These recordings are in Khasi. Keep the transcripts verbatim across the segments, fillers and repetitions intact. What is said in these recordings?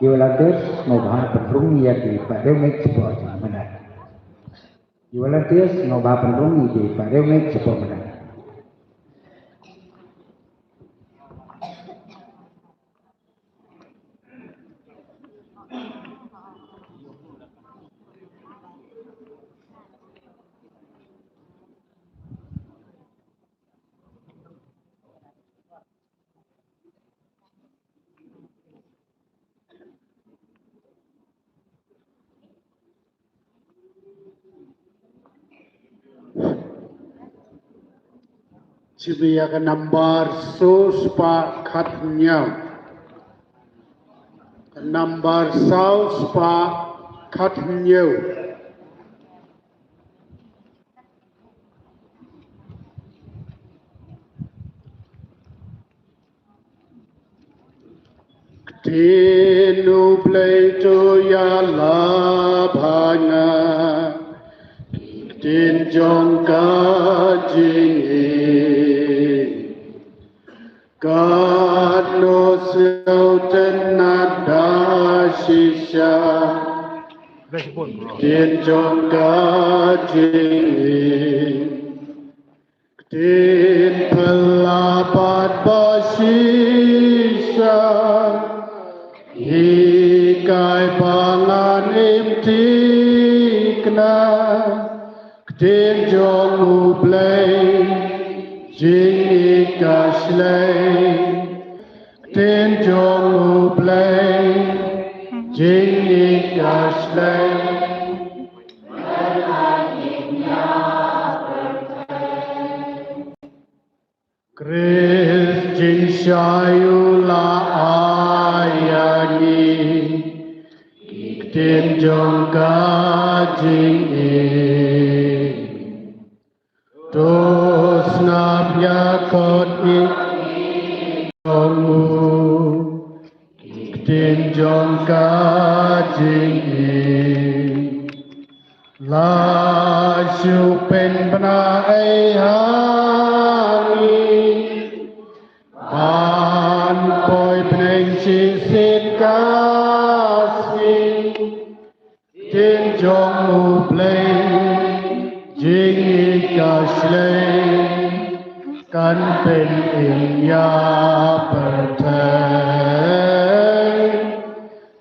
Ki volunteers, sngewbha pynrung ïa ki pahriew ngeit shapoh jingmynat. Ki volunteers, sngewbha pynrung ïa ki pahriew ngeit shapoh mynat. Shim ïa ka nambar saw spah khathynñiew. Ka nambar saw spah khathynñiew. Ktien U Blei to ïalap ha nga, ktien jong ka jingim. Katno sngewtynnat da shisha, ktien jong ka jingim. Ktien phylla bad ba shisha, hikai ba ngan im thikna. Ktien jong U Blei, jingïeit ka shlei. Ktien jong U Blei, jingïeit ka shlei. Khrist jingshai u la ai ïa ngi, ki ktien jong ka jingim. To sngap ïa ka ktien jong u, ki ktien jong ka jingim. La shu pynbna ei ha ngi, ban poi bneng shisien ka sngi. Ktien jong U Blei, jingïeit ka shlei, kan pynim ïa pyrthei.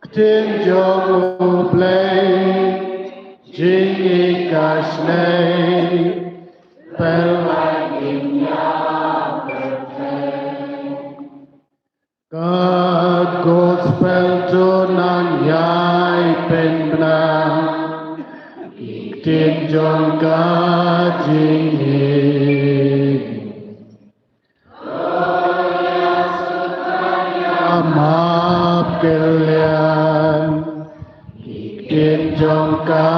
Ktien jong U Blei, jingïeit ka shlei, pyllait im ïa pyrthei. Ka gospel to nang ïai pynbna, ki ktien jong ka jingim. Map kylliang, ki ktien jong ka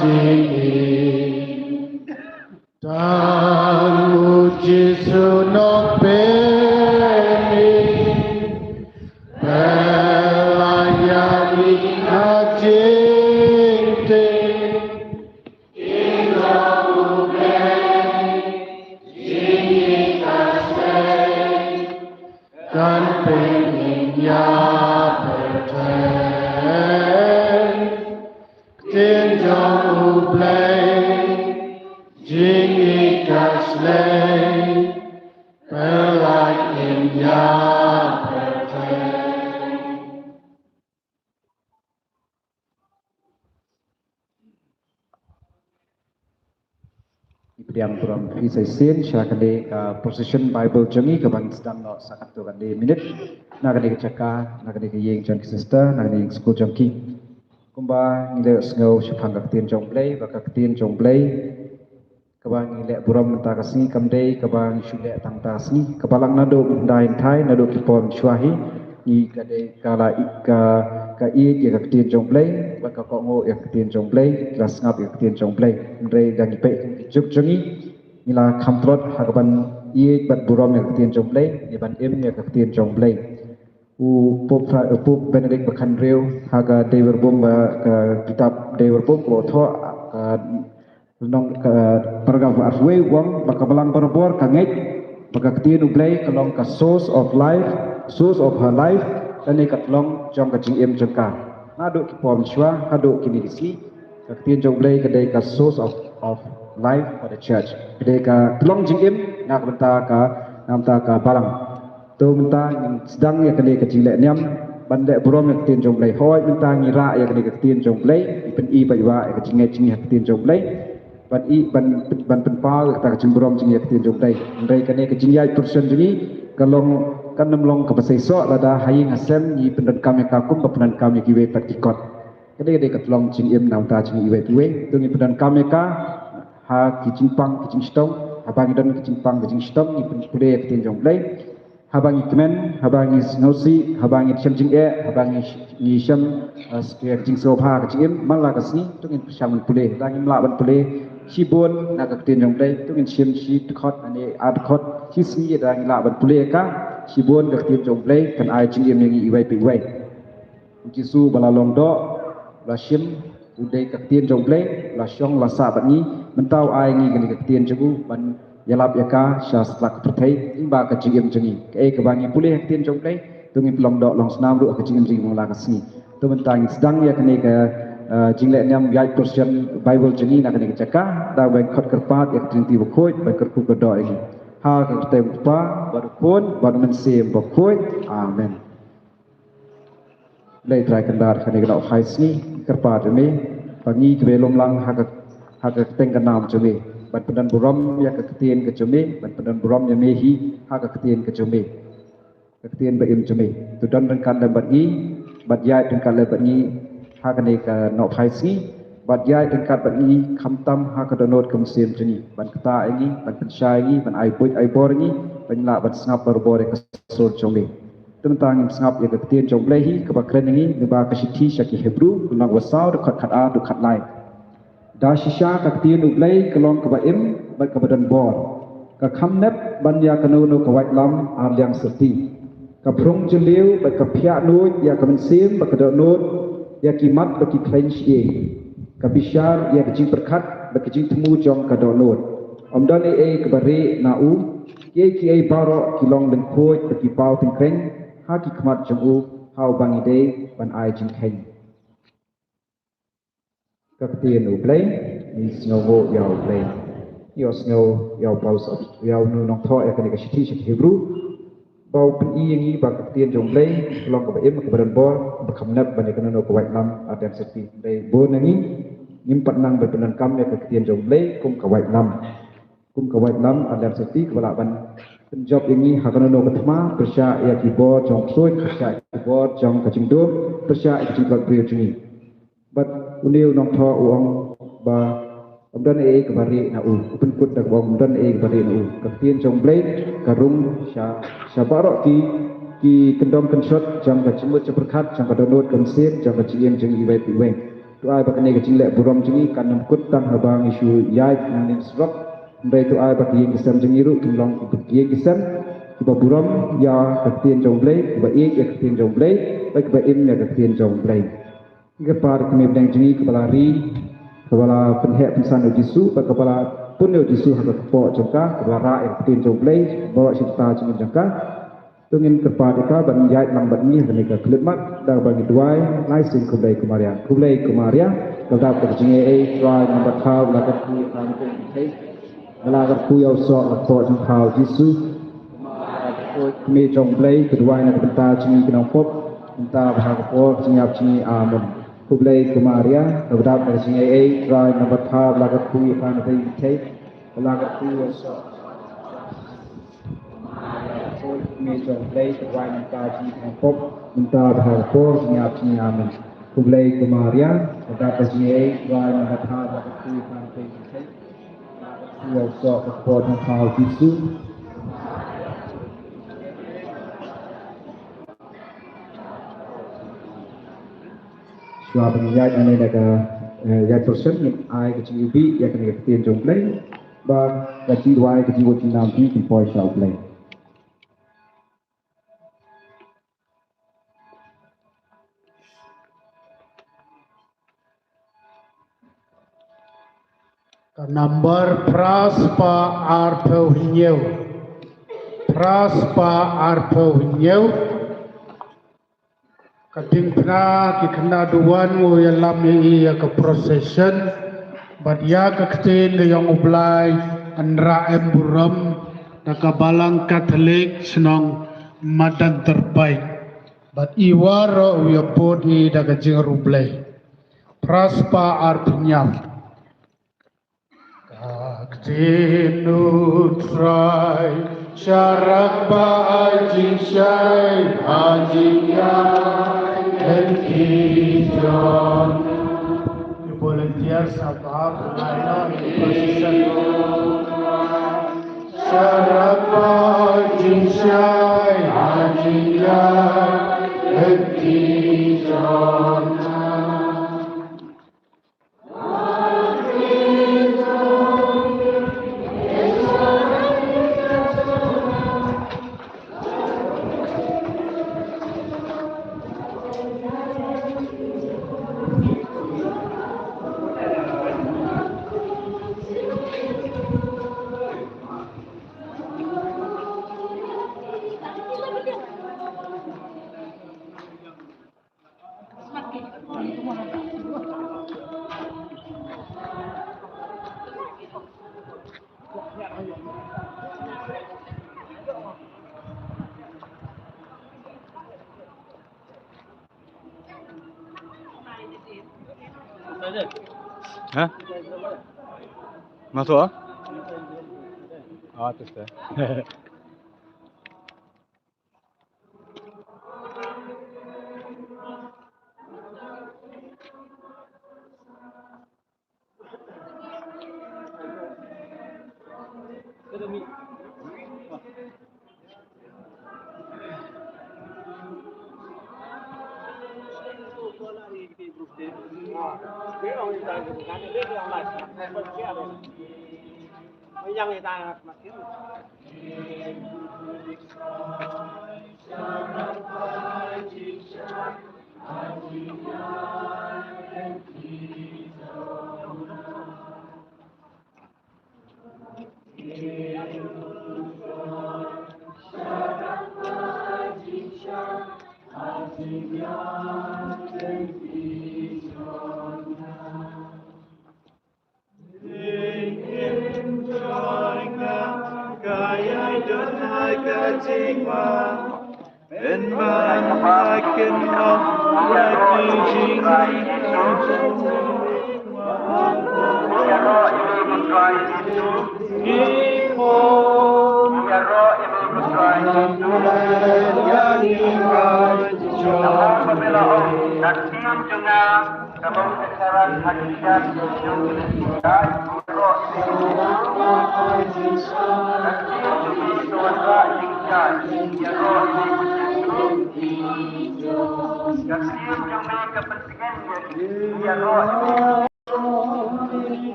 jingim. Tang U Jisu Nongpynim, pynlait ïa ngi na jingtieng. Kan pynim ïa pyrthei. Ktien jong U Blei, jingïeit ka shlei, pyllait im ïa pyrthei. Ngi pdiang burom phi sa shisien sha kane ka procession Bible jong ngi kaba ngi sdang noh sa katto katne minit na kane ka jaka, na kane ka ïing jong ki sister, na kane ka ïing skul jong ki. Kumba ngi la sngew shaphang ka ktien jong U Blei, ba ka ktien jong U Blei kaba ngi leh burom mynta ka sngi kam dei kaba ngi shu leh tang mynta ka sngi, kaba lang naduh mynta hynthai, naduh ki por mynshuwa hi. Ngi ka dei ka la i-, ka, ka ïeit ïa ka ktien jong U Blei bad ka kohnguh ïa ka ktien jong U Blei, la sngap ïa ka ktien jong U Blei. Hynrei da ngi peit juk jong ngi, ngi la kham tlot ha kaban ïeit bad burom ïa ka ktien jong U Blei, ïa ban im ïa ka ktien jong U Blei. U Pope Fra-, u Pope Benedict ba khathynriew ha ka Dei Wirbum, ba ka kitab Dei Wirbum, ka thoh ka lynnong, ka paragraph arphew wei, u ong ba ka Balang barabor ka ngeit ba ka ktien U Blei ka long ka source of life, source of her life, Kane ka tlong jong ka jingim jong ka. Naduh ki por mynshuwa haduh kine ki sngi, ka ktien jong U Blei ka dei ka source of, of life for the church. Ka dei ka tlong jingim na ka bynta ka, na ka bynta ka balang. To mynta ngin sdang ïa kane ka jingleh niam ban leh burom ïa ka ktien jong U Blei. Hooid, mynta ngi rah ïa kane ka ktien jong U Blei, ngi pyni paidbah ïa ka jingngeit jong ngi ha ka ktien jong U Blei. Ban i, ban, ban pynpaw ïa kata ka jingburom jong ngi ïa ka ktien jong U Blei. Hynrei kane ka jingïaid pyrshah jong ngi ka long, kan ym long kaba seisoh lada ha ïing ha sem ngi pyndonkam ïa ka kumba pyndonkam ïa kiwei pat ki kot. Kane ka dei ka tlong jingim na ka bynta jong ngi iwei pa iwei. To ngin pyndonkam ïa ka ha ki jingpang ki jingshitom, haba ngi don ki jingpang ki jingshitom ngi pynpule ïa ka ktien jong U Blei. Haba ngi kmen, haba ngi sngewsih, haba ngi shem jingeh, haba ngi, ngi shem, eh, ka jingsngewbha ka jingim man la ka sngi, to ngin pyrshang ban pule. Lada ngim lah ban pule shibun na ka ktien jong U Blei, to ngin shim shi dkhot ne ar dkhot shi sngi, lada ngi lah ban pule ïa ka shibun, ka ktien jong U Blei kan ai jingim ïa ngi iwei pa iwei. U Jisu ba la long doh, la shim, u dei ka ktien jong U Blei, la shong la sah bad ngi, mynta u ai ngi kane ka ktien jong u ban ïalap ïa ka sha satlak ka pyrthei, lyngba ka jingim jong ngi. Kaei kaba ngi pule ha ka ktien jong U Blei, to ngin pynlong doh long snam ruh ha ka jingim jong ngi man la ka sngi. To mynta ngin sdang ïa kane ka, eh, jingleh niam ïaid pyrshah Baibl jong ngi na kane ka jaka, da ban khot kyrpad ïa ka Trinity bakhuid ban kyrkhu kyrdoh ïa ngi. Ha ka kyrteng u Kpa bad u Khun bad u Mynsiem Bakhuid. Amen. Lei Trai Kynrad, ha kane ka daw hai sngi kyrpad ïa me ba ngi kiba lum lang ha ka, ha ka kyrteng ka nam jong me ban pyndon burom ïa ka ktien ka jong me, ban pyndon burom ïa me hi ha ka ktien ka jong me, ka ktien ba im jong me. To don ryngkat lem bad ngi bad ïaid ryngkat lem bad ngi ha kane ka daw hai sngi, bad ïaid ryngkat bad ngi khamtam ha ka dohnud ka mynsiem jong ngi, ban ktah ïa ngi, ban pynshai ïa ngi, ban ai buit ai bor ïa ngi, ban lah ban sngap barabor ïa ka sur jong me. Te mynta ngin sngap ïa ka ktien jong U Blei hi kaba kren ïa ngi lyngba ka shithi sha ki Hebru, lynnong ba saw, dkhot khatar, dkhot lai. Da shisha ka ktien U Blei ka long kaba im bad kaba don bor, ka kham nep ban ïa kano kano ka waitlam ar liang syrti. Ka phrung jylliew bad ka phiah nuid ïa ka mynsiem bad ka dohnud, ïa ki mat bad ki khleiñ shyieng. Ka bishar ïa ka jingpyrkhat bad ka jingthmu jong ka dohnud. Ym don ei ei kaba rieh na u. Kiei kiei baroh ki long lyngkhuid bad ki paw tyngkreiñ ha ki khmat jong u, ha uba ngi dei ban ai jingkheiñ. Ka ktien U Blei. Ngi sngewnguh ïa U Blei. Ïohsngew ïa u Paulus, ïa u nongthoh ïa kane ka shithi sha ki Hebru, ba u pyni ïa ngi ba ka ktien jong U Blei ka long kaba im, kaba don bor, kaba kham nep ban ïa kano kano ka waitlam ar liang syrti. Hynrei bun na ngi ngim pat nang ban pyndonkam ïa ka ktien jong U Blei kum ka waitlam, kum ka waitlam ar liang syrti kaba lah ban pynjop ïa ngi ha kano kano ka thma, pyrshah ïa ki bor jong ksuid, pyrshah ïa ki bor jong ka jingdum, pyrshah ïa ka jingtlot briew jong ngi. Bad une u nongthoh u ong ba ym don ei ei kaba rieh na u. U pynkut da kaba ong ym don ei ei kaba rieh na u. Ka ktien jong U Blei ka rung sha, sha baroh ki, ki kyndong kynshot jong ka jingmut jingpyrkhat, jong ka dohnud ka mynsiem, jong ka jingim jong ngi iwei pa iwei. To ai ba kane ka jingleh burom jong ngi kan ym kut tang haba ngi shu ïaid nangne surok. Hynrei to ai ba ki ïing ki sem jong ngi ruh kin long ki ïing ki sem kiba burom ïa ka ktien jong U Blei, kiba ïeit ïa ka ktien jong U Blei, bad kiba im ïa ka ktien jong U Blei. Ngi kyrpad ïa ka kmie bneng jong ngi kaba la ri, kaba la pynheh pynsan ïa u Jisu, bad kaba la pun ïa u Jisu ha ka kpoh jong ka, kaba la rah ïa ka ktien jong U Blei baroh shi katta jingim jong ka. To ngin kyrpad ïa ka ban ïaid lang bad ngi ha kane ka khyllipmat da kaba ngi duwai, Lai Syiem. Khublei ko Maria. Khublei ko Maria, ka dap da ka jingaiei, Trai, nga bad pha, la kyrkhu ïa pha na ka kmie, la kyrkhu ïa u soh, la kpoh jong pha u Jisu. Ko kmie jong U Blei, ka duwai na ka bynta jong ngi ki nongpop, mynta bad ha ka por ka jingïap jong ngi. Amen. Khublei ko Maria, ka dap da ka jingaiei, Trai, nga bad pha, la kyrkhu ïa pha na ka kmie, la kyrkhu ïa u soh. Khublei ko Maria, ka dap ka jingaiei, Trai, nga bad pha, la kyrkhu ïa pha na ka kmie, la kyrkhu ïa u soh, ka kpoh jong pha u Jisu. Shuwa ban ïaid nangne da ka, eh, ïaid pyrshah, ngin ai ka jingïabih ïa kane ka ktien jong U Blei, ba ka jingduwai, ka jingmut jingnam jong ngi kin poi sha U Blei. Ka nambar phra spah arphew hynñiew. Phra spah arphew hynñiew. Ka diengphna ki khynnah duwan u ïalam ïa i ïa ka procession bad ïa ka ktien ka jong U Blai yn rah em burom da ka Balang Katholik shnong Madan Tyrpeng. Bad i waroh u ïa bud i da ka jingriewblei. Phra spah arphew hynñiew. Ka ktien U Trai, sharak ba ai jingshai, ai jingïaid, ïa ki jong. Ki volunteer sa bha, lai noh, ki procession. Sharak ba ai jingshai, ai jingïaid, ïa ki jong. Hah? Masuk ah? Ah, terus dah.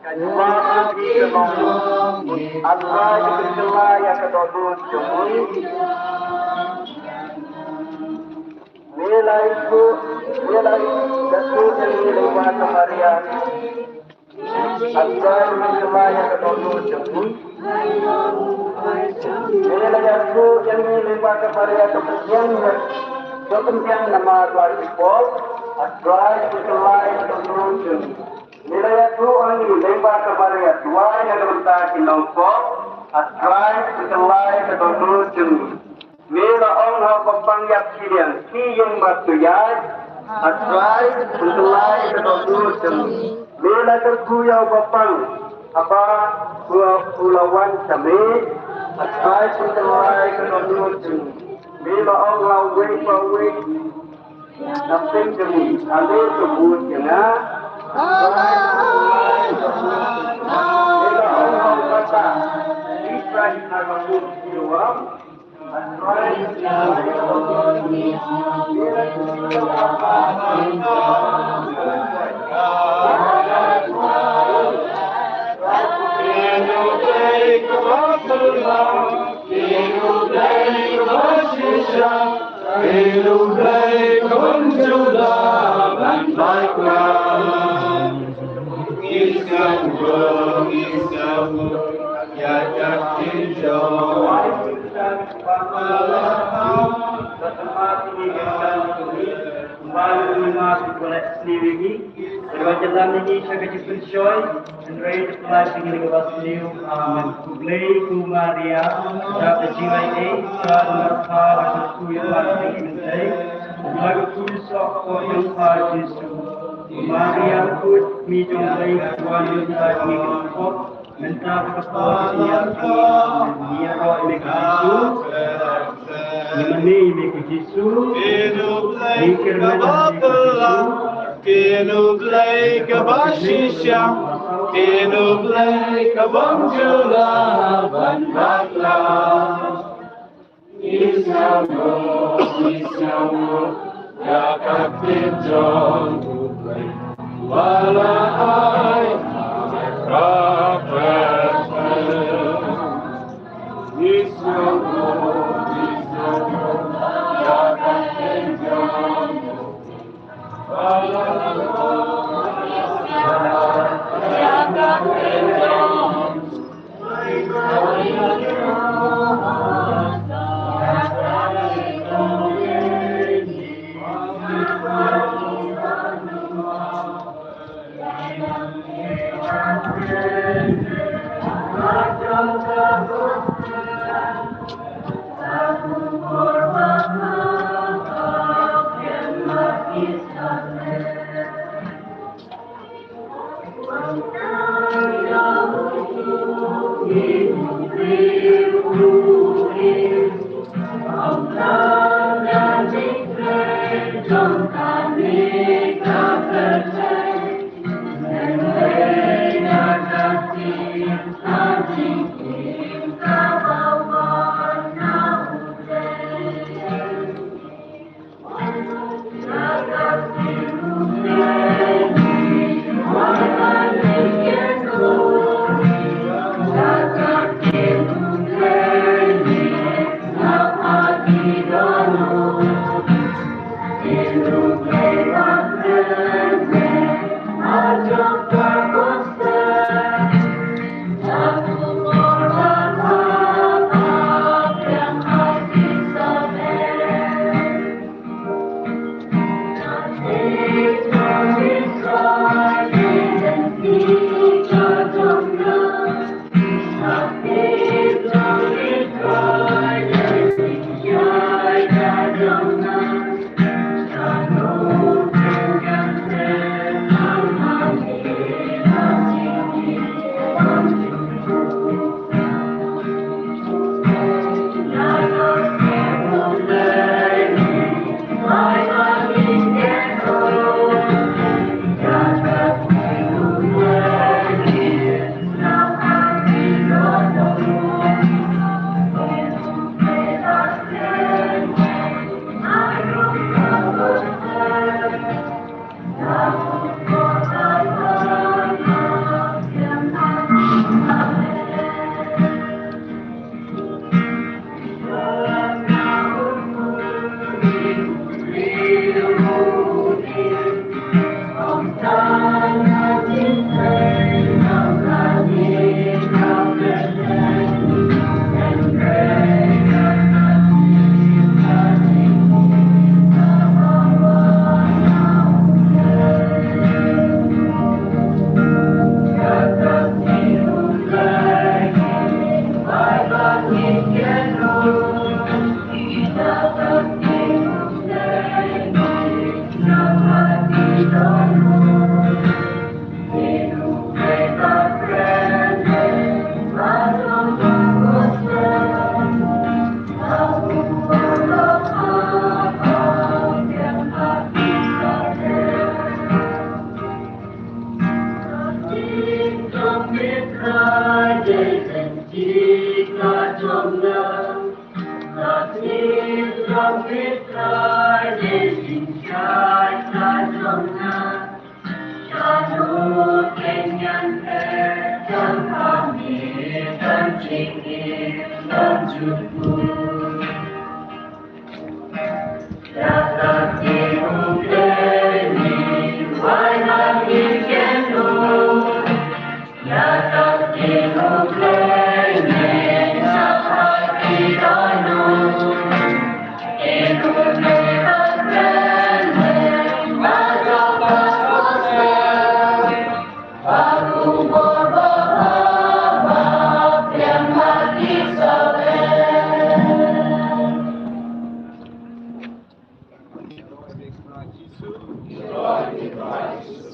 Ka jubab ka long, A Trai, pynkylla ïa ka dohnud jong ngi. Me la ïathuh, me la ïathuh ïa ngi lyngba ka Maria. A Trai, pynkylla ïa ka dohnud jong ngi. Me la ïathuh ïa ngi lyngba ka Maria, ka pynïeng ïa, ka pynïeng namar ba ki pop. A Trai, pynkylla ïa ka dohnud jong ngi. Me la ïathuh ïa ngi lyngba ka Maria, duwai na ka bynta ki nongpop. A Trai, pynkylla ïa ka dohnud jong ngi. Me la ong ha u bapang ïap shiliang, phi ïeng bad u ïaid. A Trai, pynkylla ïa ka dohnud jong ngi. Me la kyrkhu ïa u bapang haba u, u la wan sha me. A Trai, pynkylla ïa ka dohnud jong ngi. Me la ong ha uwei pa uwei na pdeng jong ngi, ale to bud ïa nga. A Trai, pynkylla ïa ka dohnud jong ngi. Me la ong ha u kata, Israel, ha ka bud Siloam. Amen. Khublei ko Maria, da ka jingaiei, ka dei marpa, da ka kyrkhu ïa phi mynta. Ïa ka kyrkhu soh ko jong pha Jisu. Maria, kmie jong U Blei, wan ïa ngi ki pop, mynta bad ka por jong ka kmie. Ngi ïaroh ïa me ko Jisu. Ngi mane ïa me ko Jisu. Ngi kyrmen ïa me ko Jisu. Phi U Blei kaba shisha, phi U Blei kaba jula ban bakla. Ngi sngewbha, ngi sngewbha ïa ka ktien jong U Blei, ba la ai ha ka kyrteng. Ngi sngewbha, ngi sngewbha ïa ka ktien jong U Blei.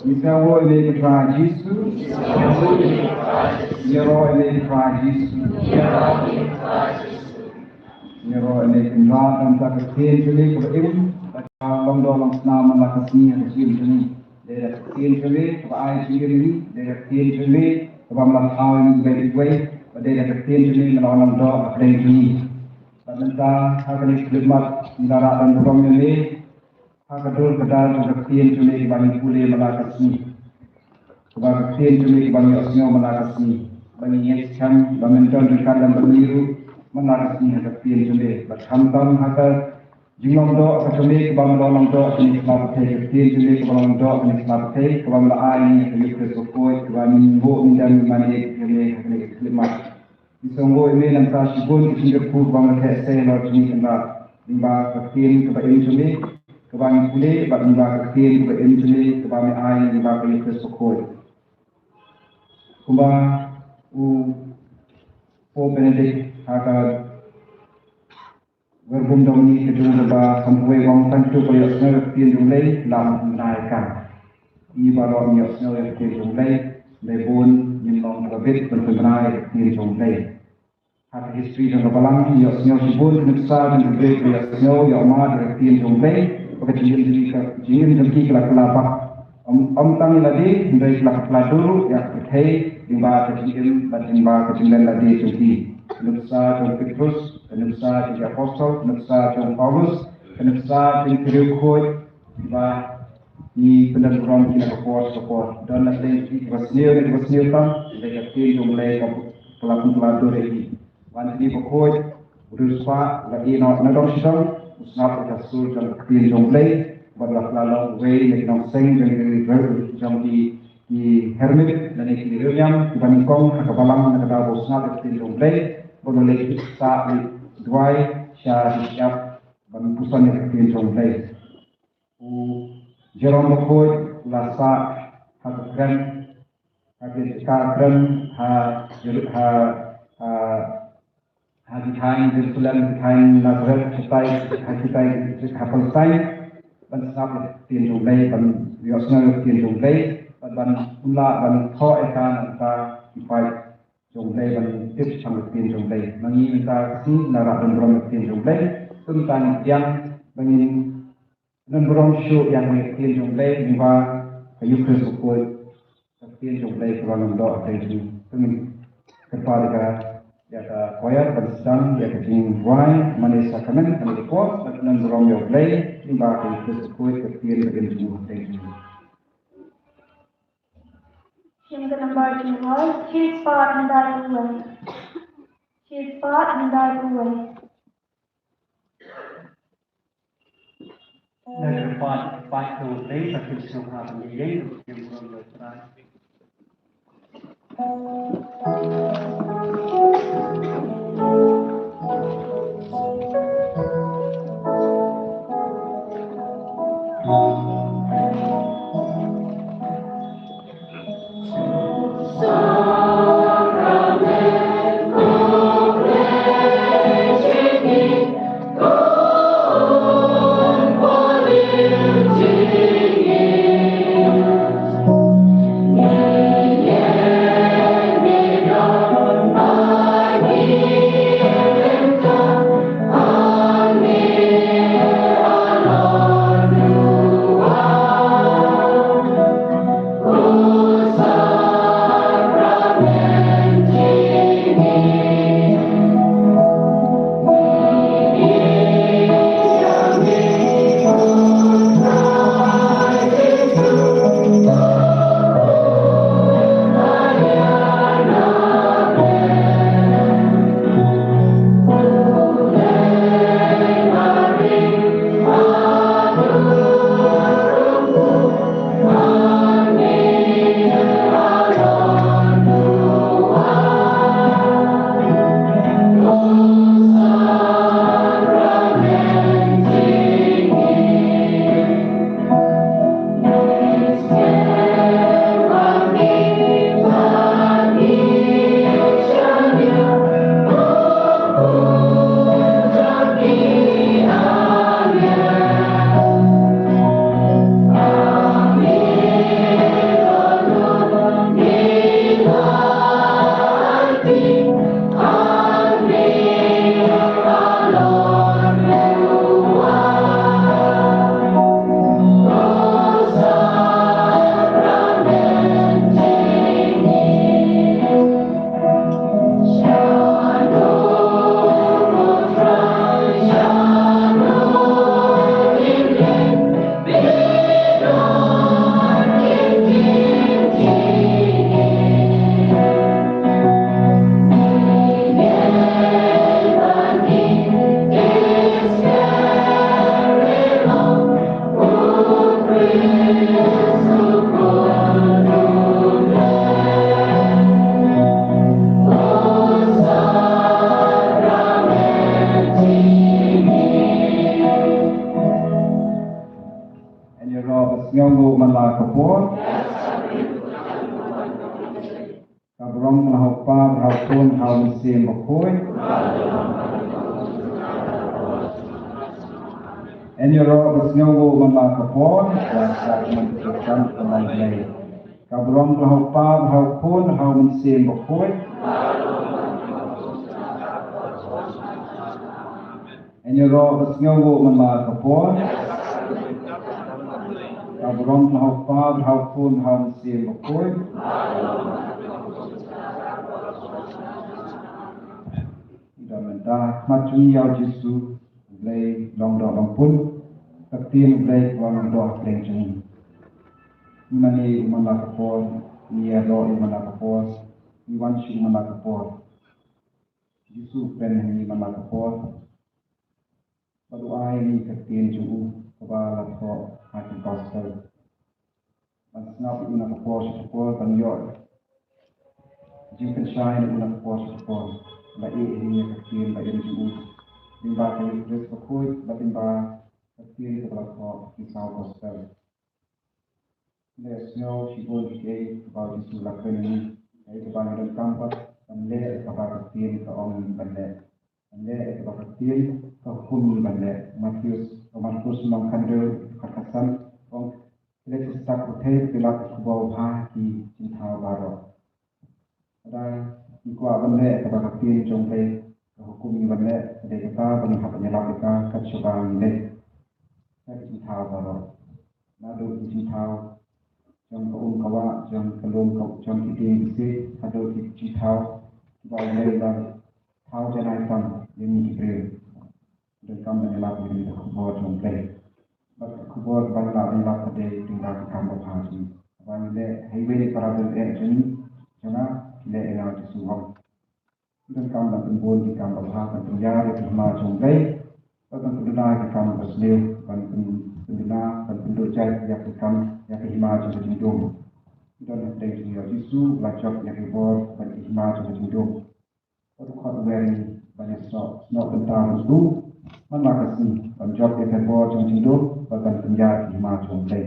Ngi sa ïaroh ïa ka kyrteng Jisu. Ngi ïaroh ïa ka kyrteng Jisu. Ngi ïaroh ïa ka kyrteng, don sa ka ktien jong ngi kaba im, ka long doh long snam man la ka sngi ha ka jingim jong ngi. Dei da ka ktien jong ngi kaba ai jingim ïa ngi, dei da ka ktien jong ngi kaba ym la thaw ïa ngi iwei iwei, bad dei da ka ktien jong ngi kaba long doh ha ka jingim jong ngi. Bad mynta ha kane ka khyllipmat ngi la rah ban burom ïa me ha ka dur ka dar jong ka ktien jong me kaba ngi pule man la ka sngi. Kaba ka ktien jong me kaba ngi ïohsngew man la ka sngi. Ba ngi ngeit skhem ba men don ryngkat lem bad ngi ruh man la ka sngi ha ka ktien jong me. Bad khamtam ha ka jinglong doh ka jong me kaba me la long doh ha kane ka sla pyrthei, ka ktien jong me kaba long doh ha kane ka sla pyrthei, kaba me la ai ïa ngi ha ka Ïukharist bakhuid, kaba ngin buh ngin dem ngin mane ïa me ha kane ka khyllipmat. Ngi sngewnguh ïa me, nangta shibun ki jingkyrkhu kiba me la theh sei halor jong ngi, kynrad, lyngba ka ktien kaba im jong me kaba ngi pule, bad lyngba ka ktien kaba im jong me kaba me ai lyngba ka Ïukharist bakhuid. Kumba u Pope Benedict ha ka Verbum Domini ka jong u ba kham kawei u ong, tang ïa uto uba ïohsngew ïa ka ktien jong U Blei, la pynbna ïa ka. Ngi baroh ngi ïohsngew ïa ka ktien jong U Blei, hynrei bun ngim long kiba bit ban pynbna ïa ka ktien jong U Blei. Ha ka history jong ka balang ngi ïohsngew shibun ki nuksa jong ki briew kiba ïohsngew ïohmad ïa ka ktien jong U Blei, bad ka jingim jong ki ka, jingim jong ki ka la kylla bak. Ym, ym tang ïa lade, hynrei ka la kylla dur ruh ïa ka pyrthei lyngba ka jingim bad lyngba ka jingleh lade jong ki. Ka nuksa jong u Petrus, ka nuksa jong ki apostol, ka nuksa jong u Paulus, ka nuksa jong ki riewkhuid, ba ngi pyndon burom ïa ki na ka por sha ka por. Don na pdeng jong ki kiba sniew ne kiba sniew tam, hynrei ka ktien jong U Blei ka la pynkylla dur ïa ki. Wan kine bakhuid, u riewspah, la ïeh noh na dong shi dong, u sngap ïa ka sur jong ka ktien jong U Blei, bad la kylla long uwei na ki nongseng jong ki, jong ki, ki hermit, lane ki riewniam kiba nyngkong ha ka balang na ka daw ba u sngap ïa ka ktien jong U Blei, bad u leit sah leit duwai sha ki shyiap ban puson ïa ka ktien jong U Blei. U Jerome bakhuid u la sah ha ka kren, ha ka kren ha Jeru-, ha, ha, ha ki thaiñ Jerusalem, ki thaiñ Nazareth, ha kitai, ha kitai, ha Palestine, ban sngap ïa ka ktien jong U Blei, ban ïohsngew ïa ka ktien jong U Blei, ban, ban, un lah ban thoh ïa ka na ka bynta ki paid jong U Blei, ban tip shaphang ka ktien jong U Blei. Ma ngi mynta ka sngi ngi la rah ban burom ïa ka ktien jong U Blei. Te mynta ngin pdiang ba ngin Ngan burom shuh ïa ka ktien jong U Blei, lyngba ka Ïukharist bakhuid, ka ktien jong U Blei kaba long doh ha ka jingim. Te ngin kyrpad ïa ka, ïa ka choir ban sdang ïa ka jingrwai mane sakramen, kane ka por, ngan burom ïa U Blei lyngba ka Ïukharist bakhuid, ka ktien ka jong U Blei. Shim ka number jingrwai, shispah khyndai phew wei. Shispah khyndai phew wei. Burom ka la ha u Kpa, ha u Khun, ha u Mynsiem Bakhuid. Yn ïaroh bad sngewnguh man la ka por, ïa ka sngewthuh man ka jingkyrkhu ka la ïa. Ka burom ka la ha u Kpa, ha u Khun, ha u Mynsiem Bakhuid. Yn ïaroh bad sngewnguh man la ka por. Ka burom ka la ha u Kpa, ha u Khun, ha u Mynsiem Bakhuid. Ïa mynta, ha khmat jong ngi ïa u Jisu, U Blei long doh long pun, ka ktien U Blei ka long doh khlem jong ngi. Ngi mane ïa u man la ka por, ngi ïaroh ïa u man la ka por, ngi wan sha u man la ka por. Jisu u kren ha ngi man la ka por. Bad u ai ïa ngi ka ktien jong u kaba la thoh ha ki gospel. Ban sngap ïa u na ka por sha ka por, ban ïoh jingpynshai na u na ka por sha ka por. Ba ïa ngi ïa ka ktien ba im jong u. Lyngba ka Eucharist bakhuid, bad lyngba ka ktien kaba la thoh ha ki saw gospel. Leh sngew shibun kiei kiba u Jisu u la kren ïa ngi, kaei kaba ngi donkam pat ban leh, kaba ka ktien ka ong ban leh. Ban leh ïa kaba ka ktien ka hukum ngi ban leh. Mathaios, Markos lynnong khyndai, dkhot khatsan, ong, leh shisha u thei, phi lap ka khubor babha ha ki jingthaw baroh. Lada ngi kwah ban leh ïa kaba ka ktien jong U Blei ka hukum ngi ban leh, ka dei kata ba ngi hap ban ïalap ïa ka kat shaba ngi leit ha ki jingthaw baroh. Naduh ki jingthaw jong ka um ka wah, jong ka lum ka, jong ki dieng ki siej, haduh ki jingthaw kiba U Blei u la thaw janai tam ïa ngi ki briew. Donkam ban ïalap ïa ka khubor jong U Blei. Bad ka khubor ba ngi lah ban ïalap ka dei lyngba ki kam babha jong ngi. Haba ngi leh ha iwei na i para bangeit jong ngi, jong nga, ki leh ïa nga, u Jisu u ong. Ngi donkam ban pynbun ki kam babha, ban pynïar ïa ka hima jong U Blei, bad ban pynduna ïa ki kam basniew, ban pyn-, pynduna, ban pynduh jait ïa ki kam, ïa ka hima jong ka jingdum. Ngi don ha pdeng jong ngi ïa u Jisu, ba la jop ïa ki bor bad ki hima jong ka jingdum. Bad u khot u wer ïa ngi ban ïasoh, snoh bynta bad u man la ka sngi, ban jop ïa ka bor jong ka jingdum, bad ban pynïar ïa ka hima jong U Blei.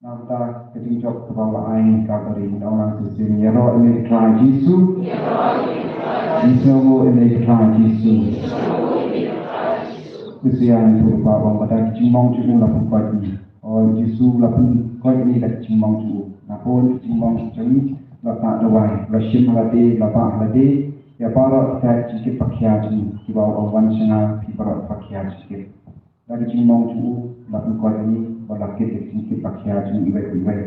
Na kata ka jingjop kaba u la ai ha Kalbari, ngi ong lang shisien: Ïaroh ïa me ko Trai Jisu. Ngi sngewnguh ïa me ko Trai Jisu. Khublei ïa u Kpa ba da ki jingmong jong u la pynkoit ïa ngi. O Jisu, la pynkoit ïa ngi da ki jingmong jong u. Naba ki jingmong jong ngi la tah dawai, la shim ha lade, la bah ha lade ïa baroh kita ki jingkit ba khia jong ngi, kiba u ong wan sha nga phi baroh ba khia jingkit. Da ki jingmong jong u la pynkoit ïa ngi, ba la kit ïa ki jingkit ba khia jong ngi iwei pa iwei.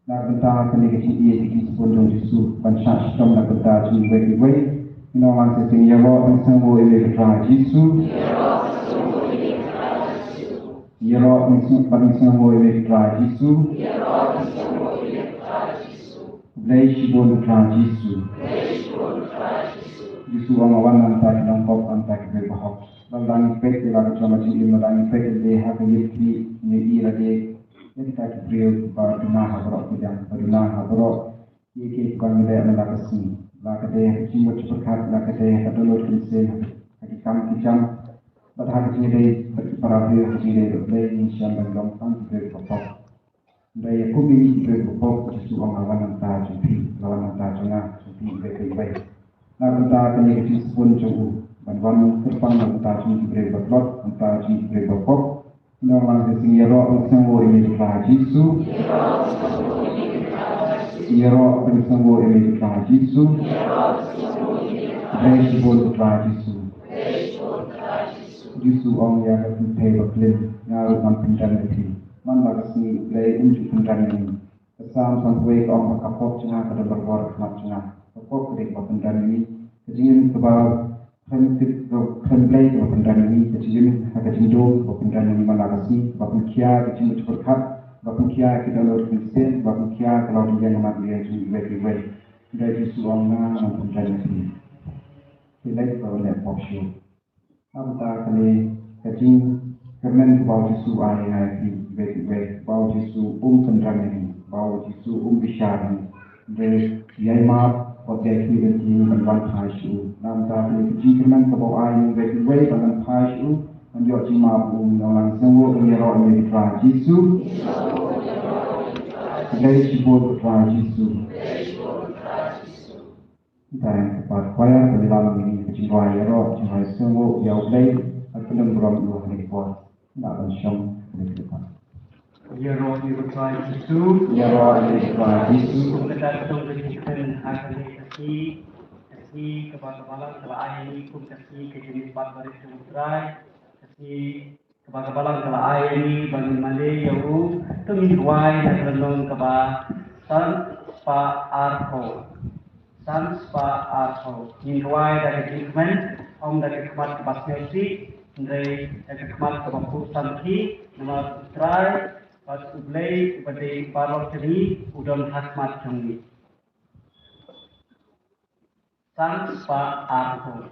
Na ka bynta kane ka jingïeit ka jingshibun jong u Jisu, ban shah shitom na ka bynta jong ngi iwei pa iwei, ngi ong lang shisien: Ïaroh, ngi sngewnguh ïa me ko Trai Jisu. Ïaroh, ngi sngew-, ngi sngewnguh ïa me ko Trai Jisu. Khublei shibun ko Trai Jisu. Jisu u ong, nga wan na ka bynta ki nongpop, ym na ka bynta ki briew bahok. Lada ngi peit ïa la ka jong ka jingim, lada ngi peit ïa lade ha ka ïit khmih, ngi ïohi lade ïa kita ki briew ba duna ha baroh ki liang, ba duna ha baroh kiei kiei kiba ngi leh man la ka sngi. La ka dei ha ka jingmut jingpyrkhat, la ka dei ha ka dohnud ka mynsiem, ha ki kam ki jam, bad ha ka jingïadei bad ki para briew, ha ka jingïadei bad U Blei, ngin shem ban long tang ki briew ba pop. Hynrei ïa kum ngi ki briew ba pop, u Jisu u ong, nga wan na ka bynta jong phi, nga wan na ka bynta jong nga, jong phi iwei pa iwei. Na ka bynta kane ka jingshibun jong u ban wan kyrpang na ka bynta jong ngi ki briew ba tlot, na ka bynta jong ngi ki briew ba pop, ngi ong lang shisien: Ïaroh, ngi sngewnguh ïa me ko Trai Jisu. Ïaroh, ngi sngewnguh ïa me ko Trai Jisu. Khublei shibun ko Trai Jisu. Jisu u ong, ïa ka pyrthei ba klim, nga ruh ngan pyndem ïa phi. Man la ka sngi U Blei um ju pyndem ïa ngi. Ka Salm sanphew wei ka ong ba ka pop jong nga ka don barabor ha khmat jong nga. Ka pop ka dei kaba pyndem ïa ngi. Ka jingim kaba khlem tip, khlem Blei kaba pyndem ïa ngi. Ka jingim ha ka jingdum kaba pyndem ïa ngi man la ka sngi, kaba pynkhia ka jingmut jingpyrkhat, kaba pynkhia ki dohnud ki mynsiem, kaba pynkhia ka lawdymbiang ka mat ka liang jong ngi iwei pa iwei. Hynrei Jisu u ong, nga ngan pyndem ïa phi. Phi leit, ba wan leh pop shuh. Nangta kane ka jingkyrmen kaba u Jisu u ai ïa ngi, iwei pa iwei, ba u Jisu um kynran ïa ngi, ba u Jisu um bishar ïa ngi. Hynrei ïai map, wat ïai khmih lynti ban wan phai sha u. Nangta kane ka jingkyrmen kaba u ai ïa ngi iwei pa iwei ban wan phai sha u, ban ïoh jingmap u, ngi ong lang: Sngewnguh, ïaroh ïa me ko Trai Jisu. Khublei shibun ko Trai Jisu. Tang ka part choir, ka bilang ïa ka jingrwai ïaroh, jingrwai sngewbha ïa U Blei, ar pynlong burom ïa u ha kane ka por. Ngi la ban shong ha kane ka por. Ïaroh ïa U Trai Jisu. Ïaroh ïa U Trai Jisu. Kum kata ka dong ka jingkren ha kane ka sngi, ka sngi kaba ka balang ka la ai ïa ngi kum ka sngi ka jingmihpat barit jong U Trai, ka sngi kaba ka balang ka la ai ïa ngi ba ngin mane ïa u, to ngin rwai na ka lynnong kaba san spah arphew. San spah arphew. Ngin rwai da ka jingkmen, ym da ka khmat kaba sngewsih, hynrei da ka khmat kaba khuid samrkhie, namar U Trai bad U Blei uba dei u paralok jong ngi u don ha khmat jong ngi. San spah arphew.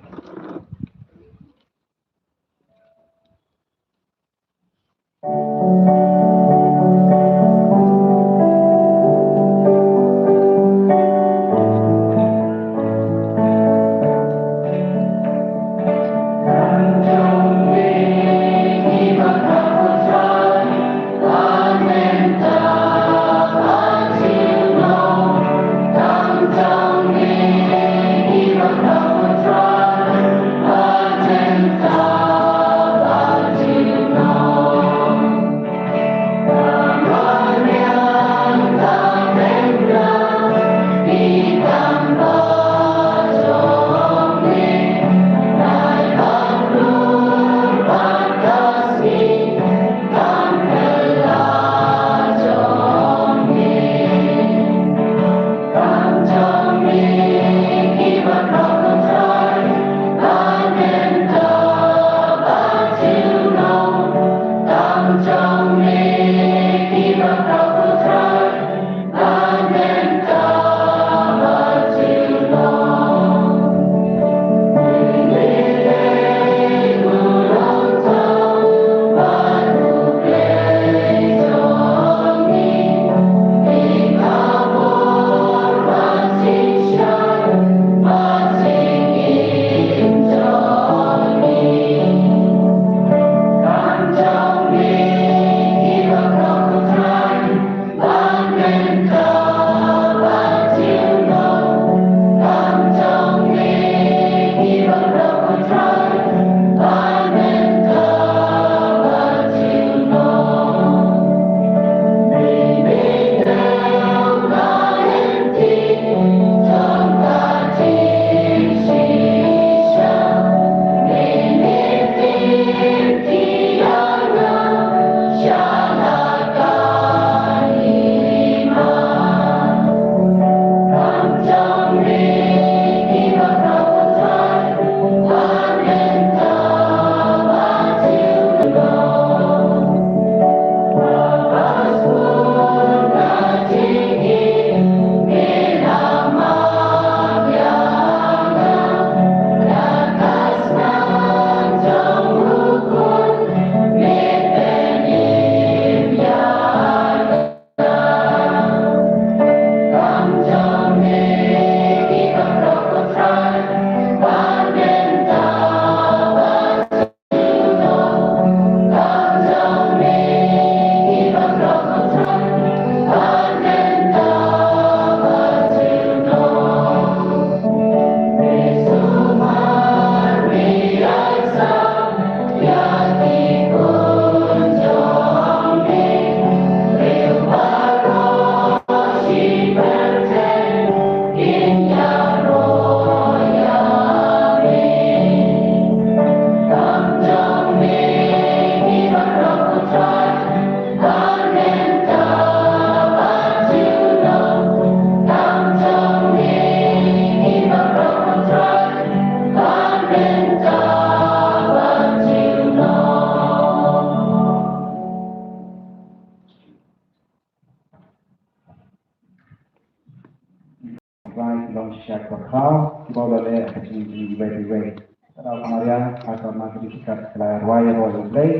Bai ki long shisha ki bakhraw kiba u la leh ha ka jingim jong ngi iwei pa iwei. Ka daw ka Maria ha ka Magnificat ka la rwai ïaroh ïa U Blei,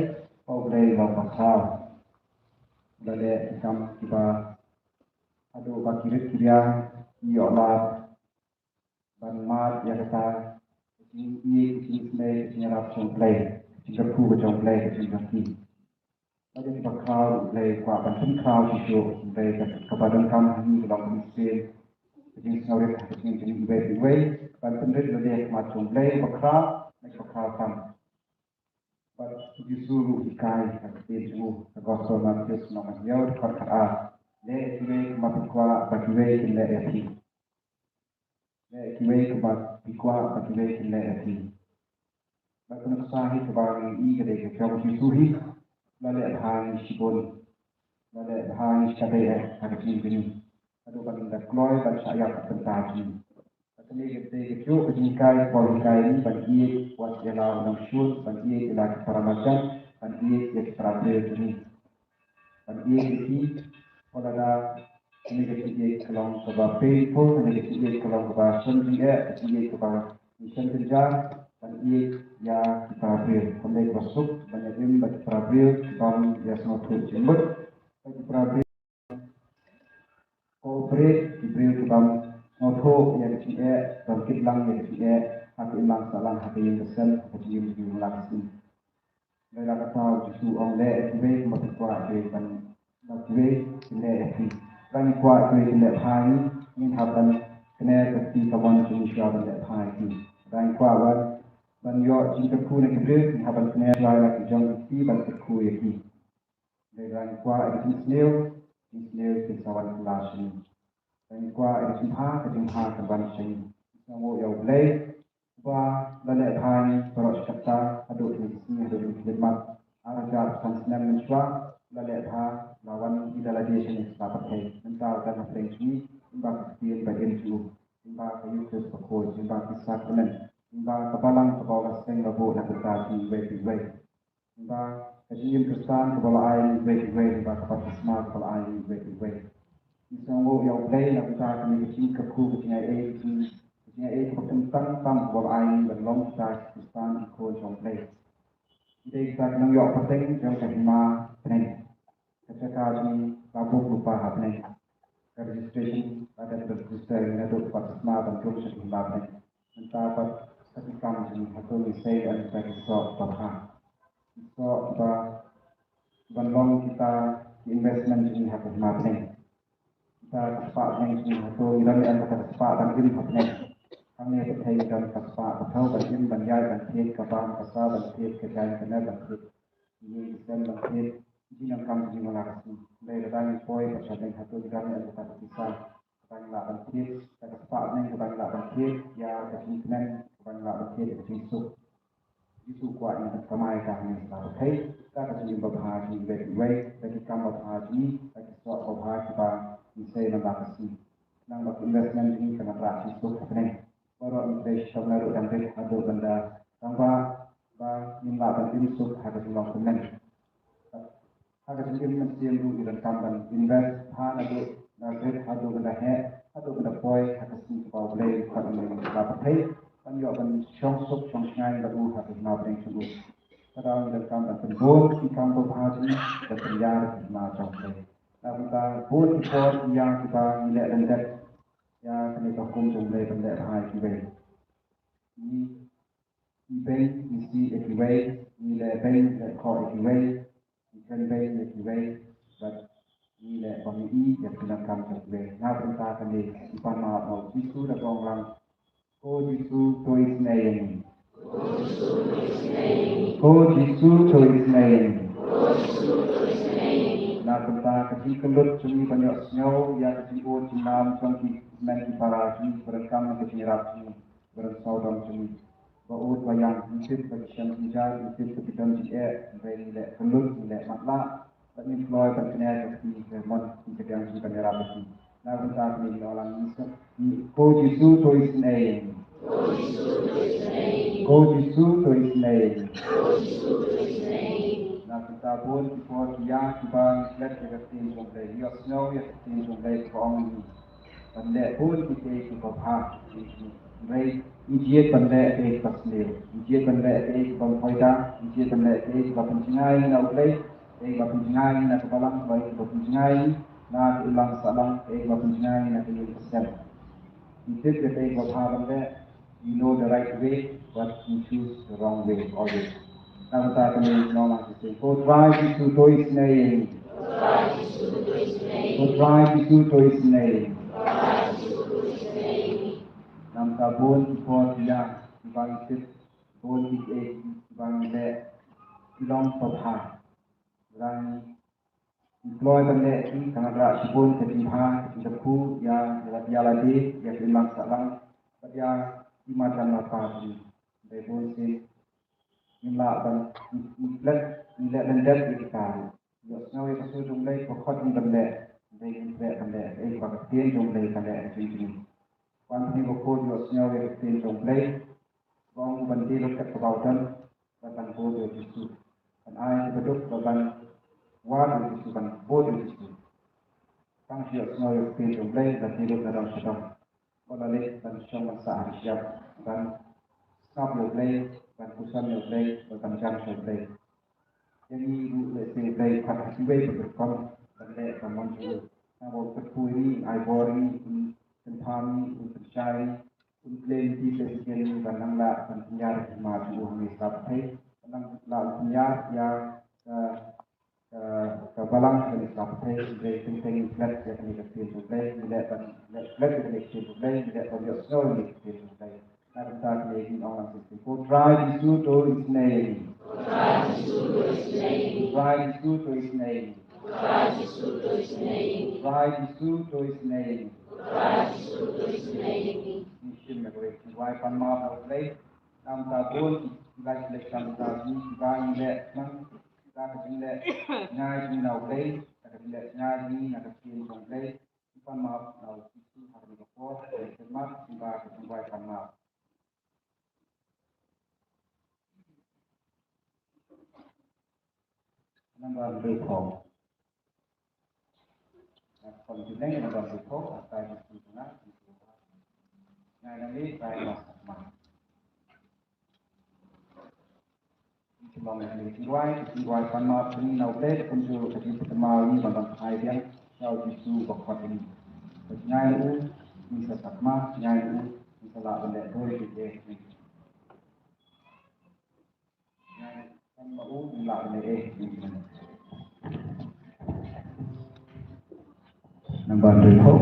ba U Blei u long bakhraw. U la leh ki kam kiba haduh ba ki rit ki riang ki ïoh lad ban mad ïa kata ka jingïeit, ka jingisynei, ka jingïarap jong U Blei, ka jingkyrkhu ka jong U Blei ka jong ngi. Lada kiba khraw U Blei kwah ban pynkhraw shuh shuh, U Blei kaba donkam ha ngi ka long ka mynsiem, ka jingsngewrit ha ka jingim jong ngi iwei pa iwei, ban pynrit lade ha khmat jong U Blei uba khraw na kiba khraw tam. Bad U Jisu ruh u hikai ha ka ktien jong u ha ka Gospel Mathaios lynnong ba hynñiew dkhot khatar: Leh ïa kiwei kumba phi kwah ba kiwei kin leh ïa phi. Leh ïa kiwei kumba phi kwah ba kiwei kin leh ïa phi. Bad kane ka sa hi kaba ngi ïohi ka dei ka jong U Jisu hi. La leh bha ngi shibun, la leh bha ngi shikatdei eh ha ka jingim jong ngi, haduh ban da kloi ban shah ïap bad bynta jong ngi. Bad kane ka dei kajuh ka jinghikai kaba u hikai ngi ban ïeit wat ïa la u nongshun, ban ïeit ïa la ki para marjan, ban ïeit ïa ki para briew jong ngi, ban ïeit ïa ki. Wat lada kane ka jingïeit ka long kaba painful, kane ka jingïeit ka long kaba sngewsih, ka jingïeit kaba sngewsih jynjar, ban ïeit ïa ki para briew. Ban leh kaba suk ban ïa im bad ki para briew kibym ïa sngewthuh jingmut, bad ki para briew cooperate, ki briew kibym sngewthuh ïa ka jingeh, bym kit lang ïa ka jingeh ha ka imlang sahlang, ha ka ïing ka sem, ha ka jingim jong ngi la ka sngi. Hynrei la kata U Jisu u ong, leh ïa kiwei kumba phi kwah ïa kiwei ban, ba kiwei kin leh ïa phi. Lada ngi kwah ïa kiwei kin leh bha ïa ngi, ngin hap ban kner ka kti kamon jong ngi shuwa ban leh bha ïa ki. Lada ngi kwah ban, ban ïoh jingkyrkhu na ki briew, ngin hap ban kner shuwa ïa la ki jong ki kti ban kyrkhu ïa ki. Hynrei lada ngi kwah ïa ka jingsniew, jingsniew kin sa wan kylla sha ngi. Lada ngi kwah ïa ka jingbha, ka jingbha kan wan sha ngi. Ngi sngewnguh ïa U Blei uba la leh bha ïa ngi baroh shi katta, haduh kine ki sngi, haduh kine ki khyllipmat. Ar hajar arphew san snem mynshuwa la leh bha, la wan ïa lade sha kane ka pyrthei. Mynta u don hapdeng jong ngi, lyngba ka ktien ba im jong u, lyngba ka Eucharist bakhuid, lyngba ki sakrament, lyngba ka balang kaba u la seng la buh na ka bynta jong ngi iwei pa iwei. Lyngba ka jingim Khristan kaba la ai ïa ngi iwei pa iwei, lyngba ka baptisma kaba la ai ïa ngi iwei pa iwei. Ngi sngewnguh ïa U Blei na ka bynta kane ka jingkyrkhu, ka jingaiei, ka jing, ka jingaiei kaba kyntang tam kaba la ai ïa ngi ban long kita ki Khristan, ki khun jong U Blei. Ngi dei kita ki nongïoh pateng jong ka hima bneng. Ka jaka jong ngi la buh lypa ha bneng. Ka registration, lada ka register ngi naduh ka baptisma ban rung sha ka hima bneng. Mynta pat ka jingkam jong ngi hato ngi sei em kita ki soh babha, ki soh ba ban long kita ki investment jong ngi ha ka hima bneng. Kita ka spah bneng jong ngi hato ngi don em kata ka spah ban im ha bneng. Hangne ha pyrthei ngi don ka spah ka thew ban im, ban ïaid, ban thied, ka bam ka saw ban thied, ka jaiñ ka ner ban thied, ïing ka sem ban thied, ki jingdonkam jong ngi man la ka sngi. Hynrei lada ngi poi pat sha bneng hato ngi don em kata ka pisa kaba ngi lah ban thied, kata ka spah bneng kaba ngi lah ban thied ïa ka jingkmen, kaba ngi lah ban thied ïa ka jingsuk. Jisu u kwah ïa ngi ban kamai ka hangne ha pyrthei da ka jingim babha jong ngi iwei pa iwei, da ki kam babha jong ngi, da ki soh babha kiba ngi sei man la ka sngi. Khnang ba ka investment jong ngi kan wanrah jingsuk ha bneng. Baroh ngi trei shitom naduh dang rit haduh ban da tang ba, ba ngin lah ban im suk ha ka jinglong kmen. Ha ka jingim mynsiem ruh ngi donkam ban invest bha naduh dang rit haduh ban da heh, haduh ban da poi ha ka sngi kaba U Blei u khot ïa ngi na ka pyrthei ban ïoh ban shong suk shong shngaiñ bad u ha ka hima bneng jong u. Ka daw ngi donkam ban pynbun ki kam babha jong ngi, ban pynïar ka hima jong U Blei. Na ka bynta bun ki por ki ïa kiba ngi leh lyndet ïa kane ka hukum jong U Blei ban leh bha ïa kiwei. Ngi ibeiñ isih ïa kiwei, ngi lehbeiñ lehkhoh ïa kiwei, ngi krenbeiñ ïa kiwei, bad ngi leh bymjukut ïa ki donkam jong kiwei. Na ka bynta kane ngi pan map ha U Jisu da ka ong lang, Ko Jisu, to isynei ïa ngi. Ko Jisu, to isynei ïa ngi. Na ka bynta ka jingkyllut jong ngi ban ïohsngew ïa ka jingud jingnam jong ki hynmen ki para jong ngi, ba donkam ka jingïarap jong ngi, ba don sawdong jong ngi. Ba ud ba ïang, ngi tip ba ki shem jingjar, ngi tip ba ki don jingeh, hynrei ngi leh kyllut, ngi leh matlah, bad ngim kloi ban kner ka kti ka mon, ka kti ka diang jong ngi ban ïarap ïa ki. Na ka bynta kane ngi ong lang, ngi sngewbha, Ko Jisu, to isynei ïa ngi. Ko Jisu, to isynei ïa ngi. Na ka bynta bun ki por ki ïa kiba ngi klet ïa ka ktien jong U Blei, ngi ïohsngew ïa ka ktien jong U Blei kaba ong ïa ngi ban leh bun kiei kiei kiba bha. Hynrei ngi jied ban leh kiei kiba sniew, ngi jied ban leh kiei kiba bymhoidah, ngi jied ban leh kiei kiba pynjngai na U Blei, kiei kiba pynjngai na ka balang, kiei kiba pynjngai na ka imlang sahlang, kiei kiba pynjngai na ka ïing ka sem. Ngi tip ïa kiei kiba bha ban leh, we know the right way, but we choose the wrong way always. Na ka bynta kane ngi ong lang shisien, Ko Trai Jisu, to isynei ïa ngi. Ko Trai Jisu, to isynei ïa ngi. Bun ki por ki ïa ki bang tip, bun ki ei ki bang leh, ki long pabha. Rang ki kloi ban leh ki kan rah shibun ka jingbha ka jingkyrkhu ïa ïa la ïa la dei ïa ki lang sah lang bad ïa ki marjan marpa ki dei bun sien. Ngin lah ban ngin leh ngin leh ban dep ïa kita. Ïohsngew ïa ka sur jong Blei, ka khot ngi ban leh, Blei ngi leh ban leh, eh, ba ka ktien jong Blei ka leh ka jingkyrkhu. Wan pynïoh ka khot ïohsngew ïa ka ktien jong Blei, ba ong ban dei lut kat kaba u don, ba ban bud ïa u Jisu. Ban ai kaba duk, ba ban wad ïa u Jisu, ban bud ïa u Jisu. Tang ïohsngew ïa ka ktien jong Blei, ban dei lut na dong sha dong. Ba la leit ban shong ban sah ha shyiap, ban sngap ïa u Blei, ban puson ïa u Blei, ban jan sha u Blei. Ïa ngi ruh lehse u Blei u khot ha kiwei pat ki rukom ban leh ka mon jong u. Naba u kyrkhu ïa ngi, un ai bor ïa ngi, un pynpham ïa ngi, un pynshai ïa ngi, un pynleit ïa ngi, lehse ïa ngi ban nang lah ban pynïar ïa ka hima jong u hangne sha pyrthei, ban nang lah ban pynïar ïa ka ka, ka balang ka nik ka pyrthei, hynrei teng teng ngi klet ïa kane ka ktien jong U Blei, ngi leh ban leh klet ïa kane ka ktien jong U Blei, ngi leh ban ïohsngew ïa kane ka ktien jong U Blei. Na ka bynta kane ngin ong lang shisien, Ko Trai Jisu, to isynei ïa ngi. Ko Trai Jisu, to isynei ïa ngi. Ko Trai Jisu, to isynei ïa ngi. Ko Trai Jisu, to isynei ïa ngi. Ko Trai Jisu, to isynei ïa ngi. Ngi shim ïa kawei ka jingduwai pan map na U Blei. Namar bun ki la leh kam ka ngi ki ba ngi leh nang Ka ka jingleh jngai jong ngi na U Blei, ka ka jingleh jngai jong ngi na ka ktien jong U Blei, ki pan map na U Jisu ha kane ka por, ka khidmat, kiba ka jingduwai pan map. Namba hynriew phew. Namba hynriew phew. Ngai na ngi, ngai na ngi. Ki long ki ruai, ki ruai pan map, ki na U Blei, kumjuh ka jingpynmap ngi ban ban phai biang sha U Jisu ba khot ngi. Ngai na u, ngi sa sap ma, ngai na u, ngi sa lah ban leh doi ki eh. Ngai na u, ngi lah ban leh eh. Namba hynriew phew.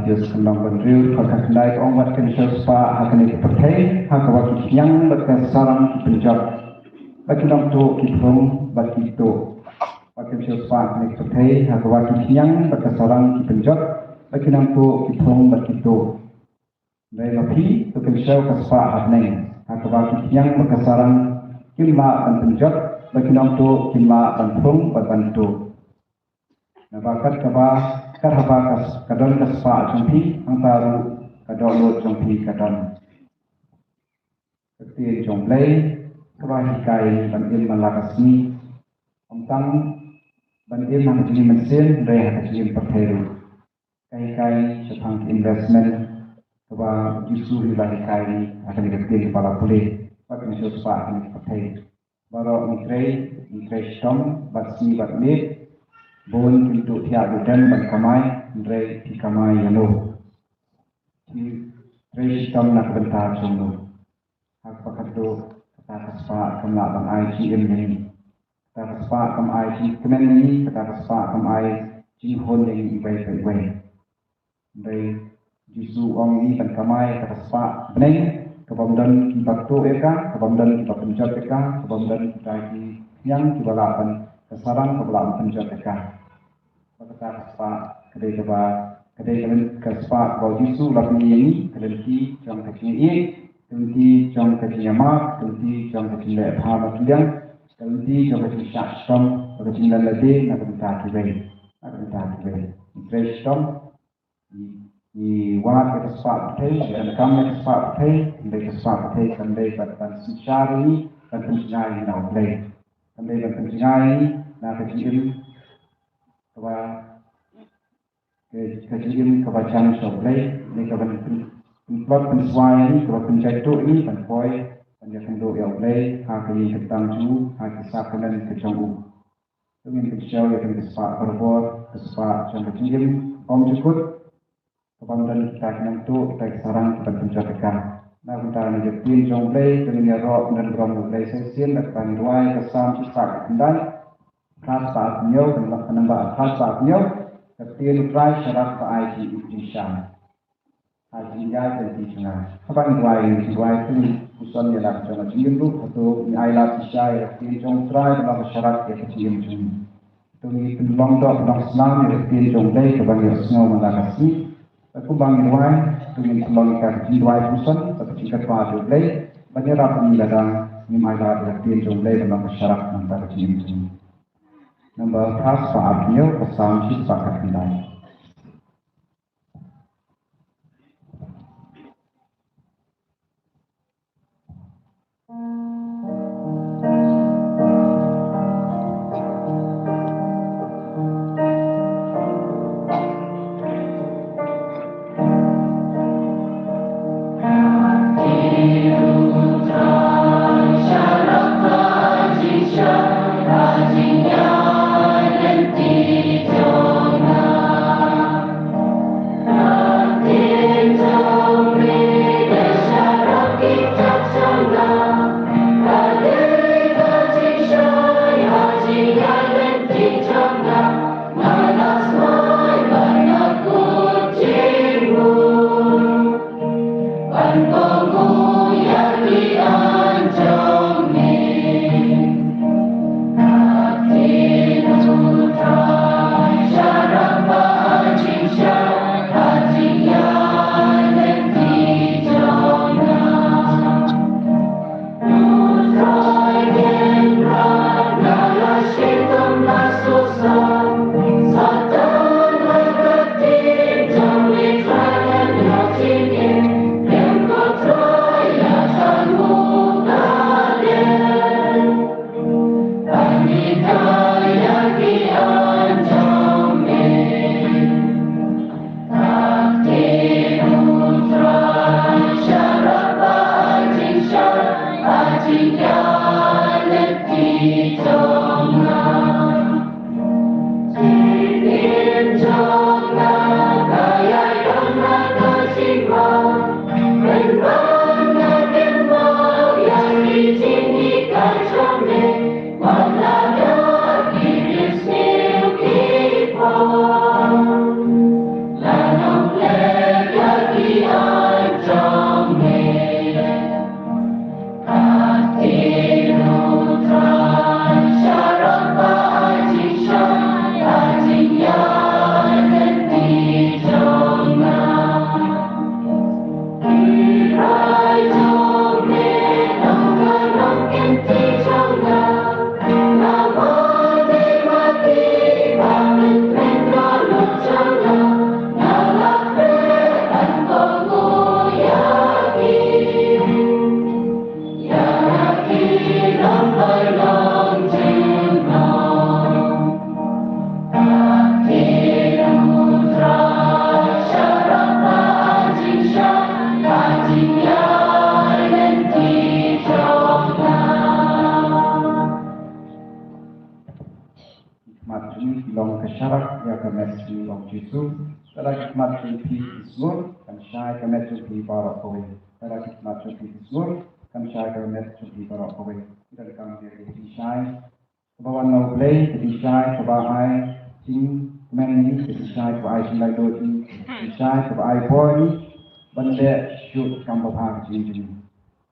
Ïa ka lynnong ba hynriew, ka khyndai ka ong, wat kin siew spah ha kane ka pyrthei, ha kaba ki khñiang bad ka sarang ki pynjot, bad ki nongtuh ki pung bad ki tuh. Wat kin siew spah ha kane ka pyrthei, ha kaba ki khñiang bad ka sarang ki pynjot, bad ki nongtuh ki pung bad ki tuh. Hynrei ma phi, to kin siew ka spah ha bneng, ha kaba ki khñiang bad ka sarang kim lah ban pynjot, bad ki nongtuh kim lah ban pung bad ban tuh. Naba kat kaba, kat haba ka, ka don ka spah jong phi, hangta ruh ka dohnud jong phi ka don. Ka ktien jong U Blei kaba hikai ban im man la ka sngi, ym tang ban im ha ka jingim mynsiem, hynrei ha ka jingim pyrthei ruh. Ka hikai shaphang ka investment kaba U Jisu u la hikai ha kane ka ktien kaba la pule. Wat kin siew spah ha kane ka pyrthei. Baroh ngi trei, ngi trei shitom bad sngi bad miet. Bun kim tuh thiah duh dem ban kamai, hynrei phi kamai ïa no? Phi trei shitom na ka bynta jong no? Ha kaba khatduh, kata ka spah kam lah ban ai jingim ïa ngi. Kata ka spah kam ai jingkmen ïa ngi, kata ka spah kam ai jinghun ïa ngi iwei pa iwei. Hynrei U Jisu u ong ïa ngi ban kamai kata ka spah bneng, kaba ym don kiba tuh ïa ka, kaba ym don kiba pynjot ïa ka, kaba ym don kita ki khñiang kiba lah ban, ka sarang kaba lah ban pynjot ïa ka. Ba kata ka spah ka dei kaba, ka dei ka lyn-, ka spah kaba U Jisu u la pynïaid ïa ngi, ka lynti jong ka jingïeit, ka lynti jong ka jingïamap, ka lynti jong ka jingleh bha markylliang, ka lynti jong ka jingshah shitom, bad ka jinglen lade na ka bynta kiwei, na ka bynta kiwei. Ngi trei shitom, ngi, ngi wad ïa ka spah pyrthei, ngi donkam ïa ka spah pyrthei, hynrei ka spah pyrthei kam dei ban, ban synshar ïa ngi, ban pynjngai ïa ngi na U Blei. Kam dei ban pynjngai ïa ngi na ka jingim kaba, ka, ka jingim kaba jan sha U Blei, ne kaban pyn-, pynplot pynswai ïa ngi, kaba pynjaituh ïa ngi ban poi ban ïakynduh ïa U Blei ha ka ïing ka tang jong u, ha ki sakramen ka jong u. To ngin kynshew ïa kane ka spah barabor, ka spah jong ka jingim bymjukut, kaba ym don kita ki nongtuh, kita ki sarang kiban pynjot ïa ka. Na ka bynta kane ka ktien jong U Blei, to ngin ïaroh ban don burom ïa U Blei sa shisien, da kaba ngi duwai ka Salm shispah khatkhyndai, phra spah arphew hynñiew, ka namba, ka namba phra spah arphew hynñiew. Ka ktien U Trai sharak ba ai jingïeit jingshai ha jingïaid lynti jong nga. Haba ngi duwai, ngi duwai, to ngin puson ïa la ka jong ka jingim ruh, hato ngi ai lad shisha ïa ka ktien jong U Trai ban long ka sharak ïa ka jingim jong ngi? To ngin pynlong doh, pynlong snam ïa ka ktien jong U Blei kaba ngi ïohsngew man la ka sngi. Bad kumba ngi duwai, to ngin pynlong ïa ka jingduwai puson bad ka jingkyrpad ïa U Blei, ban ïarap ïa ngi lada ngim ai lad ïa ka ktien jong U Blei ban long ka sharak na ka bynta ka jingim jong ngi. Namba phra spah arphew hynñiew, ka Salm shispah khatkhyndai. khmat jong ngi ki long ka sharak ïa ka met jong ngi, ong Jisu. Lada ki khmat jong phi ki sngur, kan shai ka met jong phi baroh kawei. Lada ki khmat jong phi ki sngur, kan shai ka met jong phi baroh kawei. Ki donkam ïa ka jingshai kaba wan na U Blei, ka jingshai kaba ai jingkmen ïa ngi, ka jingshai kaba ai jinglaitluid ïa ngi, ka jingshai kaba ai bor ïa ngi ban leh shuh ki kam babha ka jingim jong ngi.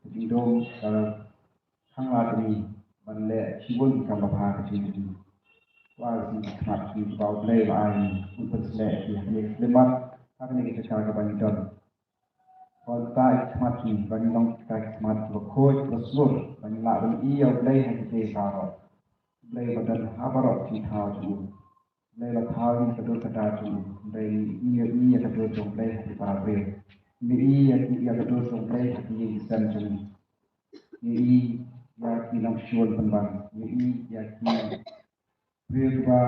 Ka jingdum ka khang lad ïa ngi ban leh shibun ki kam babha ka jingim jong ngi. Kwah ïa ki khmat jong ngi kiba U Blei u la ai, un pynsleh ïa ki ha kane ka khyllipmat, ha kane ka jaka kaba ngi don. Ba u ktah ïa ki khmat jong ngi, ba ngin long kita ki khmat kiba khuid, kiba sngur, ba ngin lah ban ïohi ïa U Blei ha kitei baroh. U Blei uba don ha baroh ki jingthaw jong u. U Blei la thaw ïa ngi ha ka dur ka dar jong u. Hynrei ngin ïohi ïa ka dur jong U Blei ha ki para briew. Ngin ïohi ïa ki, ïa ka dur jong U Blei ha ki ïing ki sem jong ngi. Ngin ïohi ïa ki nongshun pynban. Ngin ïohi ïa ki briew kiba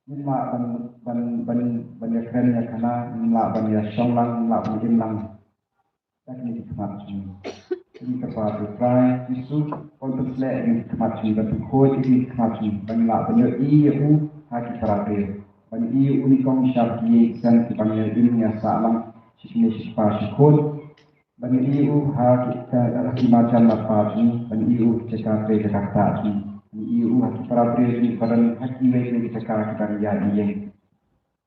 ngim lah ban, ban, ban, ban ïakren ïakhana, ngim lah ban ïashong lang, ngim lah ban im lang da kine ki khmat jong ngi. Ngi kyrpad ïa U Trai Jisu, un pynsleh ïa kine ki khmat jong ngi, ban pynkhuid ïa kine ki khmat jong ngi, ban lah ban ïohi ïa u ha ki para briew, ban ïohi ïa u nyngkong sha ki ïing ki sem kiba ngi im ngi ïasah lang shi kmie shi kpa shi khun. Ban ïohi ïa u ha ki, ha ki marjan marpa jong ngi, ban ïohi ïa u ha ki jaka trei jaka ktah jong ngi, ban ïohi ïa u ha ki para briew jong ngi ba don ha kiwei kiwei ki jaka kiba ngi ïaid ïeng.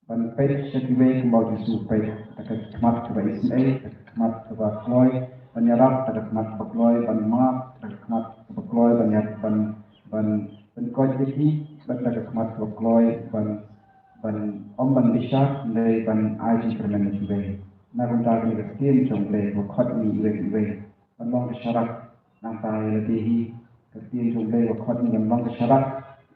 Ban peit sha kiwei kumba u Jisu u peit, da ka khmat kaba isynei, da ka khmat kaba kloi, ban ïarap da ka khmat kaba kloi, ban map da ka khmat kaba kloi, ban ïarap, ban, ban, ban koit ïa ki, ban da ka khmat kaba kloi, ban, ban ym ban bishar, hynrei ban ai jingkyrmen ïa kiwei. Na ka bynta kane ka ktien jong U Blei ba khot ïa ngi iwei pa iwei ban long ka sharak. Nangta ïa lade hi ka ktien jong U Blei ba khot ïa ngi ban long ka sharak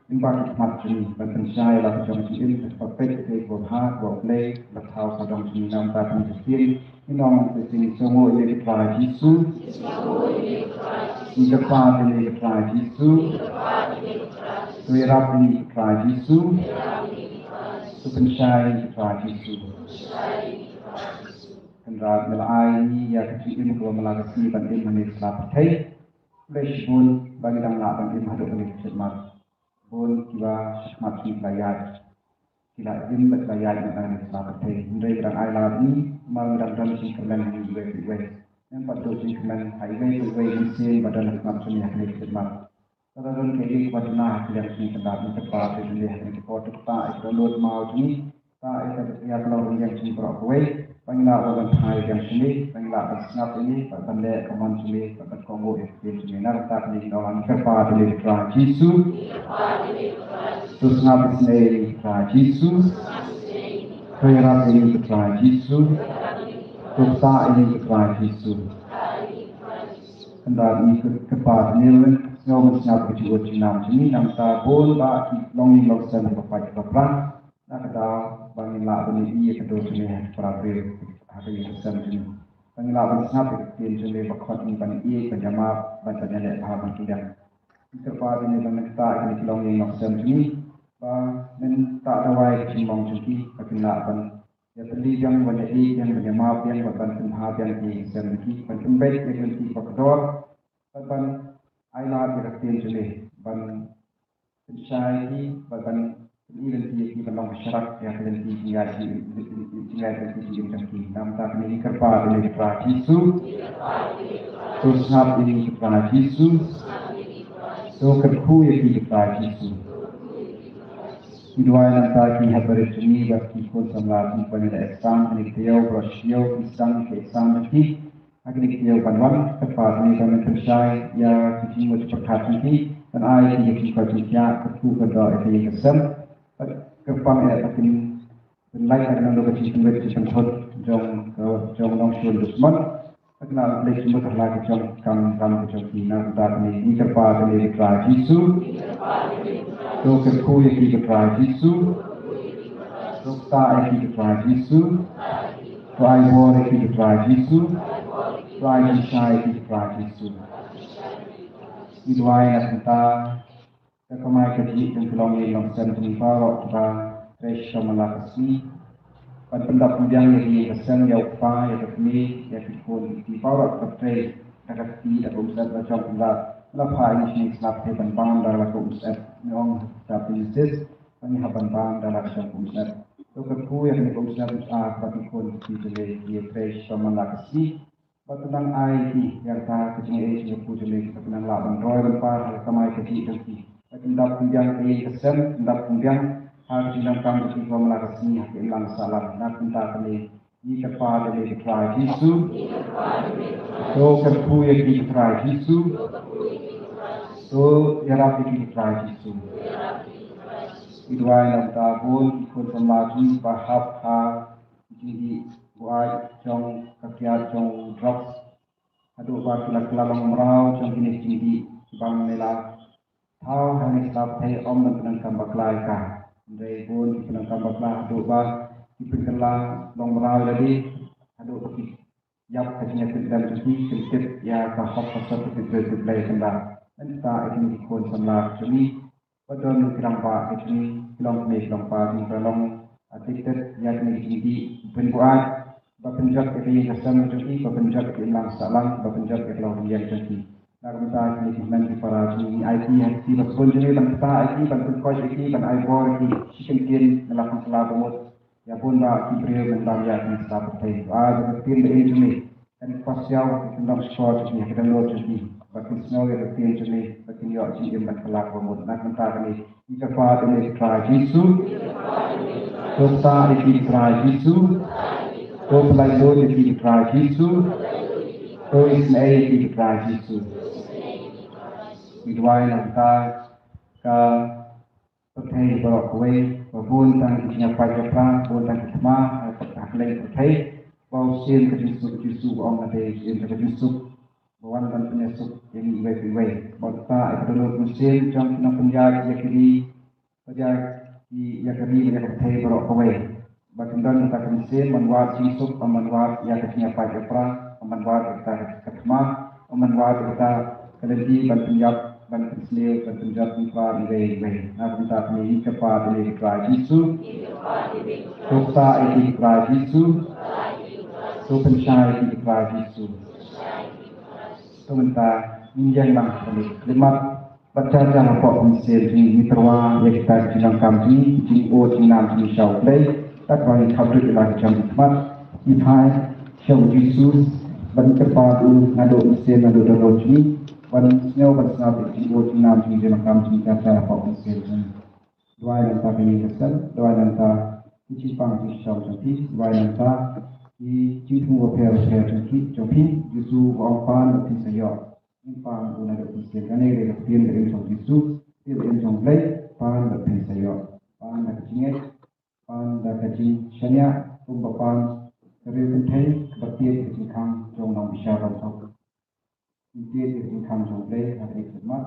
lyngba ki khmat jong ngi, ban pynshai ïa la ka jong ka jingim, ban peit ïa kaei kaba bha kaba U Blei u la thaw sawdong jong ngi. Nangta kane ka ktien ngi ong, ngi sngewnguh ïa U Trai Jisu. Ngi kyrpad ïa U Trai Jisu. To ïarap ïa ngi U Trai Jisu. To pynshai ïa ngi U Trai Jisu. Kynrad, me la ai ïa ngi ïa ka jingim kaba me la ka sngi ban im ha kane ka sla pyrthei. Khublei shibun ba ngi dang lah ban im haduh kane ka khmat. Bun kiba shakhmat ki la ïaid, ki la im bad ki la ïaid na kane ka sla pyrthei. Hynrei ngi dang ai lad ïa ngi, namar ngi dang don jingkyrmen ha ngi iwei pa iwei. Ngim pat duh jingkyrmen ha iwei pa iwei mynsiem ba don ha khmat jong ngi ha kane ka khmat. Lada don kaei kaei kaba duna ha ka liang jong ngi, Kynrad, ngi kyrpad ïa ngi ha kane ka por, to ktah ïa ka dohnud maw jong ngi, ktah ïa ka, ïa ka longrynïeng jong ngi baroh kawei, ba ngin lah ban phai biang sha me, ba ngin lah ban sngap ïa me, ban leh ka mon jong me, ban kohnguh ïa ka ktien jong me. Na ka bynta kane ngi ong, ngi kyrpad ïa me U Trai Jisu. To sngap isynei ïa ngi U Trai Jisu. To ïarap ïa ngi U Trai Jisu. To ktah ïa ngi U Trai Jisu. Kynrad, ngi kyrpad ïa me, sngewbha sngap ïa ka jingud jingnam jong ngi, namar ba bun bah ki longïing longsem kiba pait kiba pra. Na ka daw ba ngin lah ban ïohi ïa ka dur jong me ha ki para briew ha ka ïing ka sem jong ngi. Ba ngin lah ban sngap ïa ka ktien jong me ba khot ngi ban ïeit, ban ïamap, ban, ban ïaleh bha, ban pynbiang. Ngi kyrpad ïa me ba men ktah ïa kine ki longïing longsem jong ngi, ba men ktah dawai ïa ka jingmong jong ki, ba kin lah ban ïatylli biang, ban ïaieit biang, ban ïamap biang, ban, ban pynbha biang ïa ki ïing ki sem jong ki, ban pynbeit ïa ki lynti kiba kordor, ban, ban ai lad ïa ka ktien jong me, ban pynshai ïa ki, ban, ban pyni lynti ïa ki, ban long ka sharak ïa ka lynti jingïaid, jingïaid lynti jingim jong ki. Namar kane ngi kyrpad ïa me U Trai Jisu. To sngap ïa ngi U Trai Jisu. To kyrkhu ïa ki U Trai Jisu. Ngi duwai namar ki hep barit jong ngi bad ki khun samla jong ngi ba ngi la exam kane ka taïew, baroh shi taïew ki sdang ki exam jong ki. Ha kane ka taïew ban wan, kyrpad ïa me ba men pynshai ïa ki jingmut jingpyrkhat jong ki, ban ai ïa ki ka jingkoit jingkhiah, kyrkhu kyrdoh ïa ka ïing ka sem. Bad kyrpang ïa ba kin pynlait ïa ka nongduk ka jingpynwit jingpynthut jong ka, jong nongshun dusmon. Bad kin leit jingmut ha la ka jong ka kam ka jong ki. Na ka bynta kane ngi kyrpad ïa me U Trai Jisu. To kyrkhu ïa ki U Trai Jisu. To ktah ïa ki U Trai Jisu. To ai bor ïa ki U Trai Jisu. To ai jingshai ïa ki U Trai Jisu. Ngi duwai na ka bynta ka kamai kajih jong ki longïing longsem jong ngi baroh kiba trei sha man la ka sngi. Ban pyndap pynbiang ïa ki ïing ka sem, ïa u kpa, ïa ka kmie, ïa ki khun, ïa ki baroh kiba trei da ka kti, da ka umsyep, da ka jong, Kynrad. Me la phah ïa ngi sha kane ka sla pyrthei ban bam da la ka umsyep. Ngi ong ha ka kitab Jenesis, Ngi hap ban bam da la ka jong ka umsngat. To kyrkhu ïa kane ka umsngat, ah, ba ki khun ki jong ngi ki ïatrei shitom man la ka sngi. Bad to nang ai ïa ki ïa kata ka jingaiei jingkyrkhu jong ngi, ba kin nang lah ban roi ban par ha ka kamai kajih jong ki. Ba kin dap pynbiang ka ïing ka sem, kin dap pynbiang ha ka jingdonkam jong ki man la ka sngi ha ka imlang sahlang. Na ka bynta kane ngi kyrpad ïa me ko Trai Jisu. To kyrkhu ïa ki ko Trai Jisu. To ïarap ïa ki ko Trai Jisu. Ngi duwai na ka bynta bun ki khun samla jong ngi ba hap ha ki jingdih buaid jong ka kiad jong drugs. Haduh ba ki la kylla longmraw jong kine ki jingdih kiba ym la thaw ha kane ka pyrthei, ym don pyndonkam bakla ïa ka. Hynrei bun ki pyndonkam bakla haduh ba ki pynkylla longmraw ïa lade, haduh ba ki ïap ka jingïapyndem jong ki, kin tip ïa ka hok ka sot ka tip briew tip Blei. Kynda mynta ïa kine ki khun samla jong ngi, ba don ki rangbah ka jong ngi, ki long kmie ki long kpa jong ngi, ba long addicted ïa kine ki jingdih, pynbuaid, ba pynjot ïa ka ïing ka sem jong ki, ba pynjot ïa ka imlang sahlang, ba pynjot ïa ka longrynieng jong ki. Na ka bynta kine ki hynmen ki para jong ngi, ngi aiti ha ki ba khun jong ngi, ban ktah ïa ki, ban pynkoit ïa ki, ban ai bor ïa ki shi kyntien, nga la pynkylla ba mut ïa bun bah ki briew mynta ïa kane ka pyrthei. Ai ba ka ktien ba im jong ngi kan pasiaw, kan long shkor jong ngi, kan long jong ngi, ba kin sngew ïa ka ktien jong ngi, ba kin ïoh jingim bad ka lak ba mut. Na ka bynta kane ngi kyrpad ïa me ko Trai Jisu. To ktah ïa ki ko Trai Jisu. To pynlait lut ïa ki ko Trai Jisu. To isynei ïa ki ko Trai Jisu. Ngi duwai na ka bynta ka pyrthei baroh kawei, ba bun tang ki jingïapait ïapra, bun tang ki thma ha ka liang pyrthei, ba u Mynsiem ka jingsuk, Jisu ba ong, nga dei u Mynsiem ka jingsuk, ba wan ban pynïasuk ïa ngi iwei pa iwei. Ba u ktah ïa ka dohnud mynsiem jong ki nongpynïaid ïa ki ri, ba ïa ki, ïa ka ri, ïa ka pyrthei baroh kawei. Ba kin don kata ka mynsiem ban wad jingsuk, ban wad ïa ka jingïapait ïapra, ban wad ïa kata ka thma, ban wad ïa kata ka lynti ban pynïap, ban pynsniew, ban pynjot, ban pra iwei iwei. Na ka bynta kane ngi kyrpad ïa me ko Trai Jisu. To ktah ïa ki ko Trai Jisu. To pynshai ïa ki ko Trai Jisu. To mynta ngin ïeng lang ha kane ka khyllipmat. Bad jar jar hapoh ka mynsiem jong ngi, ngi tyrwa ïa kita ki jingdonkam jong ngi, ki jingud jingnam jong ngi sha U Blei. Bad ba ngi khapduh ïa la ki jong ki khmat, ngi phai sha U Jisu, ban kyrpad ïa u naduh mynsiem naduh dohnud jong ngi, ban sngew ban sngap ïa ki jingud jingnam jong ngi, jingdonkam jong ngi jar jar hapoh ka mynsiem jong ngi. Duwai na ka bynta ka ïing ka sem, duwai na ka bynta ki jingpang jingshisha jong phi, duwai na ka bynta ki jingthmu bapher bapher jong phi, jong phi. Jisu u ong pan bad phin sa ïoh. Ngin pan u naduh mynsiem. Kane ka dei ka ktien ba im jong Jisu, ktien ba im jong Blei, pan bad phin sa ïoh. Pan da ka jingngeit, pan da ka jingshaniah, kumba pan ka riew kynthei kaba tied ïa ka jingkhang jong u nongbishar bymthok. Ngi tied ïa ka jingkhang jong U Blei ha kane ka khmat.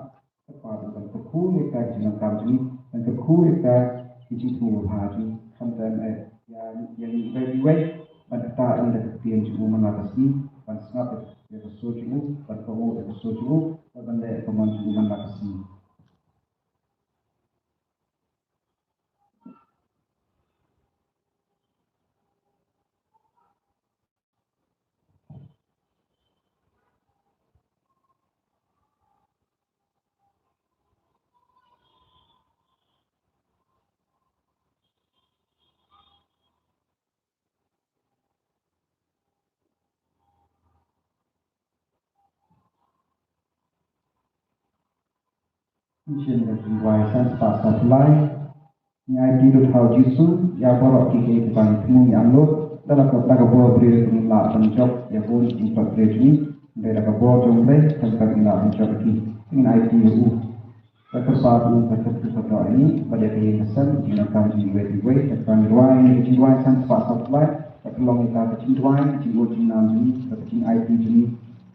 Kyrpad ban kyrkhu ïa kita ki jingdonkam jong ngi, ban kyrkhu ïa kita ki jingthmu babha jong ngi. Khamtam eh ïa, ïa ngi iwei pa iwei ban ktah ïa ka ktien jong u man la ka sngi, ban sngap ïa ka sur jong u, ban kohnguh ïa ka sur jong u, bad ban leh ïa ka mon jong u man la ka sngi. Ngi shim ka jingduwai san spah san phlai. Ngi aiti lut ha U Jisu ïa baroh kiei kiei kiba ngi thmu ngi am lut, da la ka, da ka bor briew ngin lah ban jop ïa bun ki jingtlot briew jong ngi, hynrei da ka bor jong U Blei tang ka ngin lah ban jop ïa ki. Ngin aiti lut. Ka kyrpad u ka kyrpad ka doh ïa ngi bad ïa ka ïing ka sem, jingdonkam jong ngi iwei pa iwei. Ka kyrpad ngi duwai ïa ka jingduwai san spah san phlai. Ka pynlong ïa ka jingduwai, jingud jingnam jong ngi, ka jingaiti jong ngi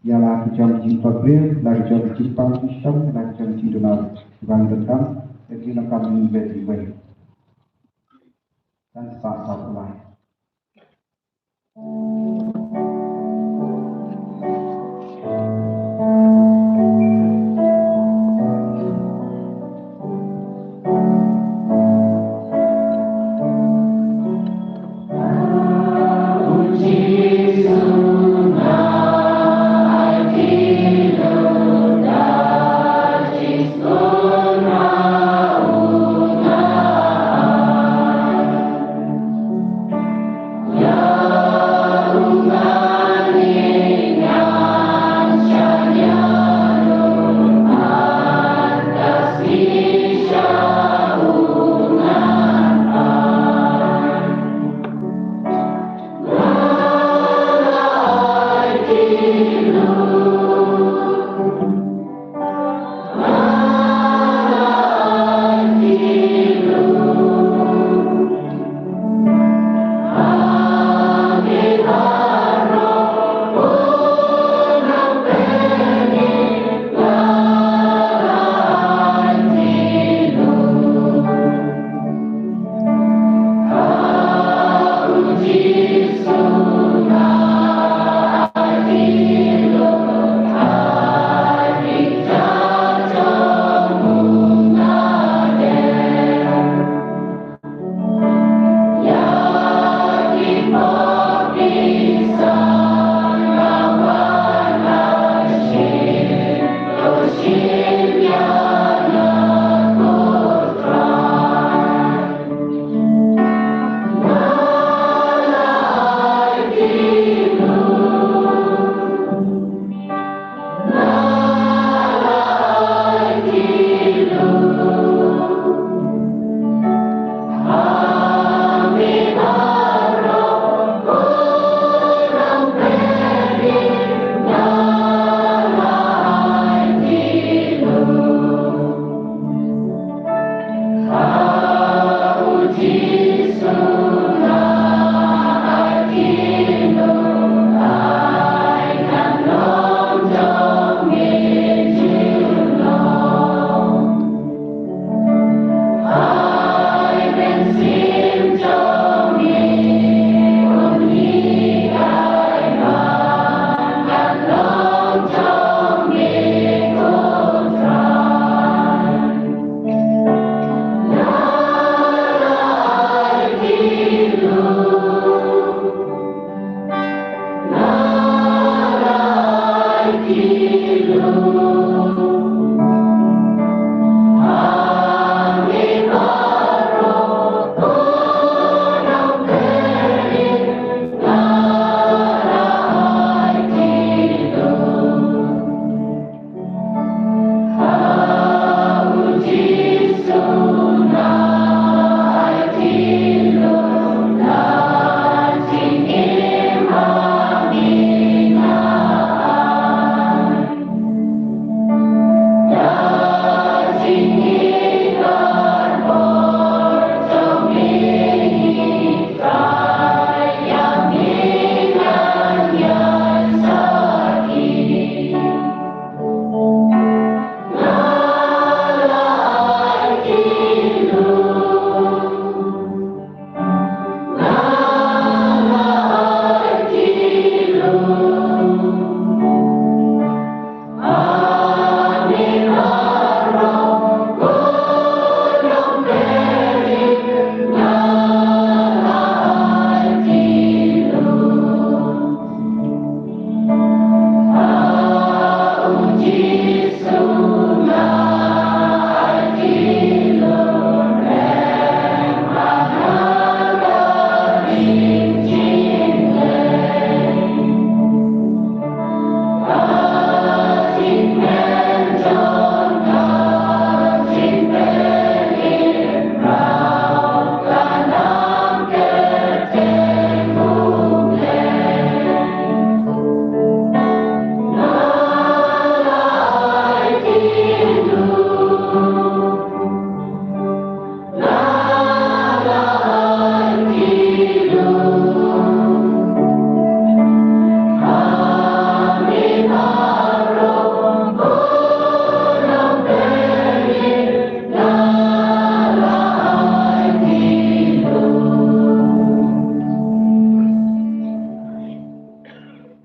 ïa la ki jong ki jingpang briew, la ki jong ki jingpang jingshitom, la ki jong ki jingduna kiba ngi donkam, ka jingdonkam jong ngi iwei pa iwei. San spah san phlai.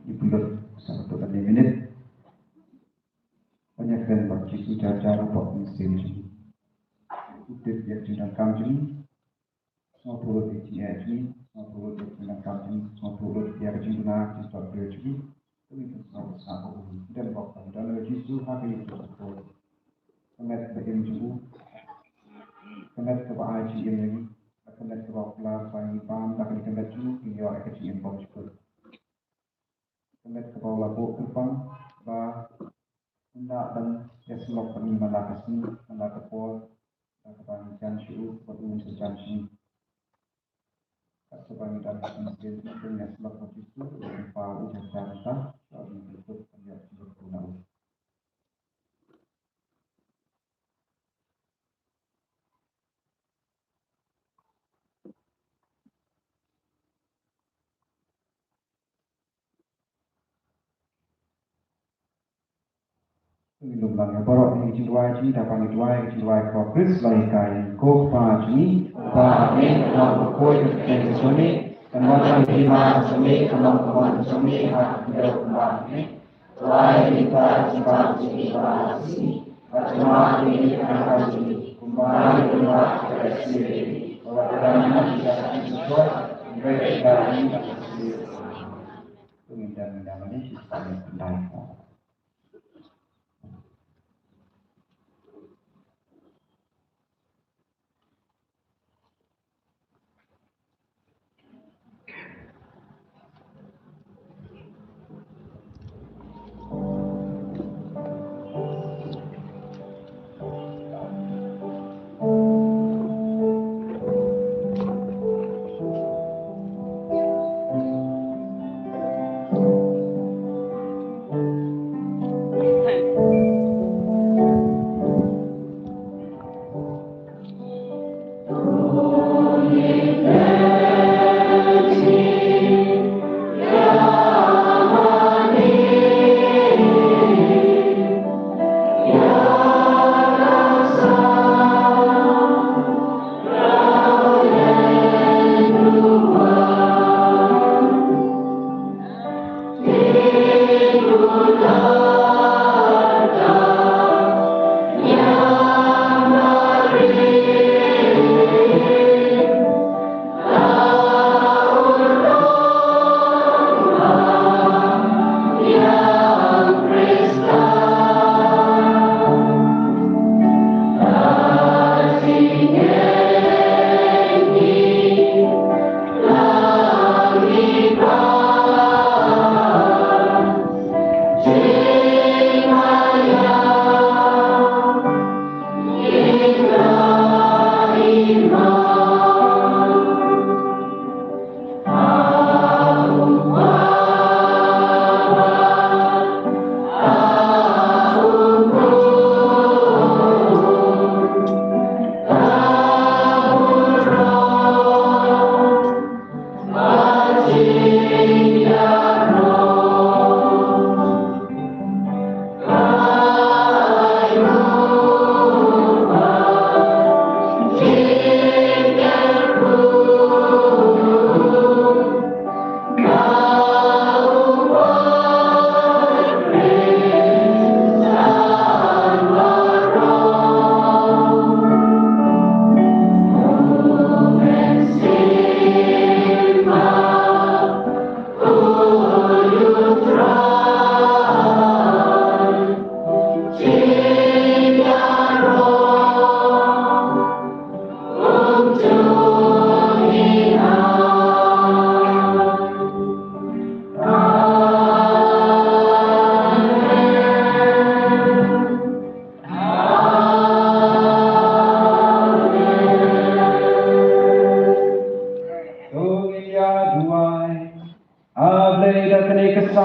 Ngi pynlut sa khatduh minit. Ban ïakren bad Jisu jar jar hapoh mynsiem jong ngi. U tip ïa ka jingdonkam jong ngi. Sngewthuh lut ïa ka jingeh jong ngi. Sngewthuh lut ïa ka jingdonkam jong ngi. Sngewthuh lut ïa ka jingduna, ka jingtep briew jong ngi. To ngin pynsngew basah bad u. Don bok ban don ïa Jisu ha ka ïing jong u. Ka met ba im jong u. Ka met kaba ai jingim ïa ngi. Ka met kaba u kular ba ngi bam da ka jingkyrmen jong u, ngin ïoh ïa ka jingim bymjukut. Ka met kaba u la buh kyrpang ba un lah ban ïasyllok bad ngi man la ka sngi, man la ka por, da kaba ngi jan sha u bad u un sa jan sha ngi. Katba ngi don ha ka mynsiem, to ngin ïasyllok bad Jisu, to ngin pynpaw ïa u jar jar mynta, to ngin pynpaw ïa u jar jar mynta. Ngin ym lang ïa baroh ïa ka jingduwai jong ngi, da kaba ngi duwai ïa ka jingduwai kaba u Khrist u la hikai. Ko Kpa jong ngi, uba ha bneng, ka long bakhuid ka kyrteng jong me, kan wan ka hima jong me, kan long ka mon jong me ha ka khyndew kumba ha bneng. To ai ïa ngi mynta ka jingbam jong ngi kaba ar sien, bad to map ïa ngi ki kyrdan jong ngi, kumba ngi pynmap ïa ki kyrdan jong ngi, bad wat ïalam ïa ngi sha ka jingpynïap, hynrei to ïoh ïa ngi na ka jingpynïap. To ngin ïa ïalam ïa ngi sha ka jingpynïap.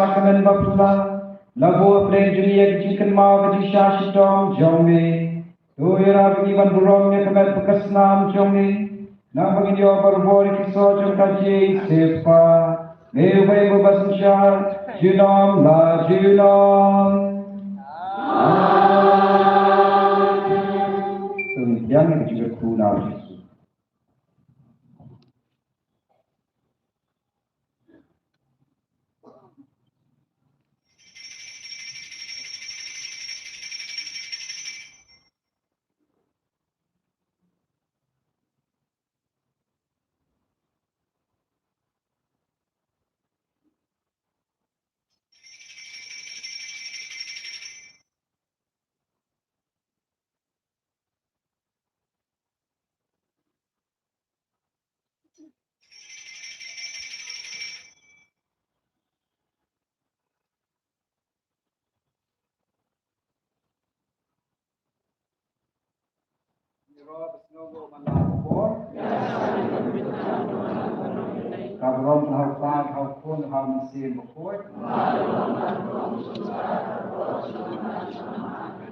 Kmen bapla, la buh hapdeng jong ngi ïa ka jingkynmaw ka jingshah shitom jong me. To ïarap ïa ngi ban burom ïa ka met bad ka snam jong me. Namar ba ngin ïoh ban bor ïa ki soh jong ka jingshitom. Me uba ïeit uba synshar junom la junom. Amen. To ngin ïa ka jingkyrkhu na u Jisu. Ka burom ka ha u Kpa, ka ha u Khun, ka ha u Mynsiem Bakhuid.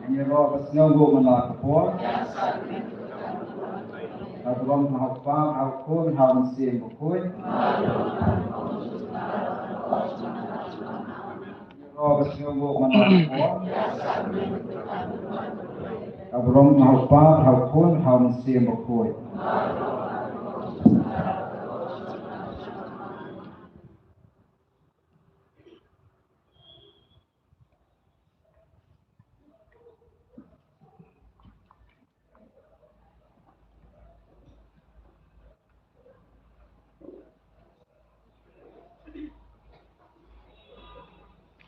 Ngi ïaroh ba sngewbha man la ka por. Ka burom ka ha u Kpa, ka ha u Khun, ka ha u Mynsiem Bakhuid. Ngi ïaroh ba sngewbha man la ka por. Ka burom ka ha u Kpa, ka ha u Khun, ka ha u Mynsiem Bakhuid.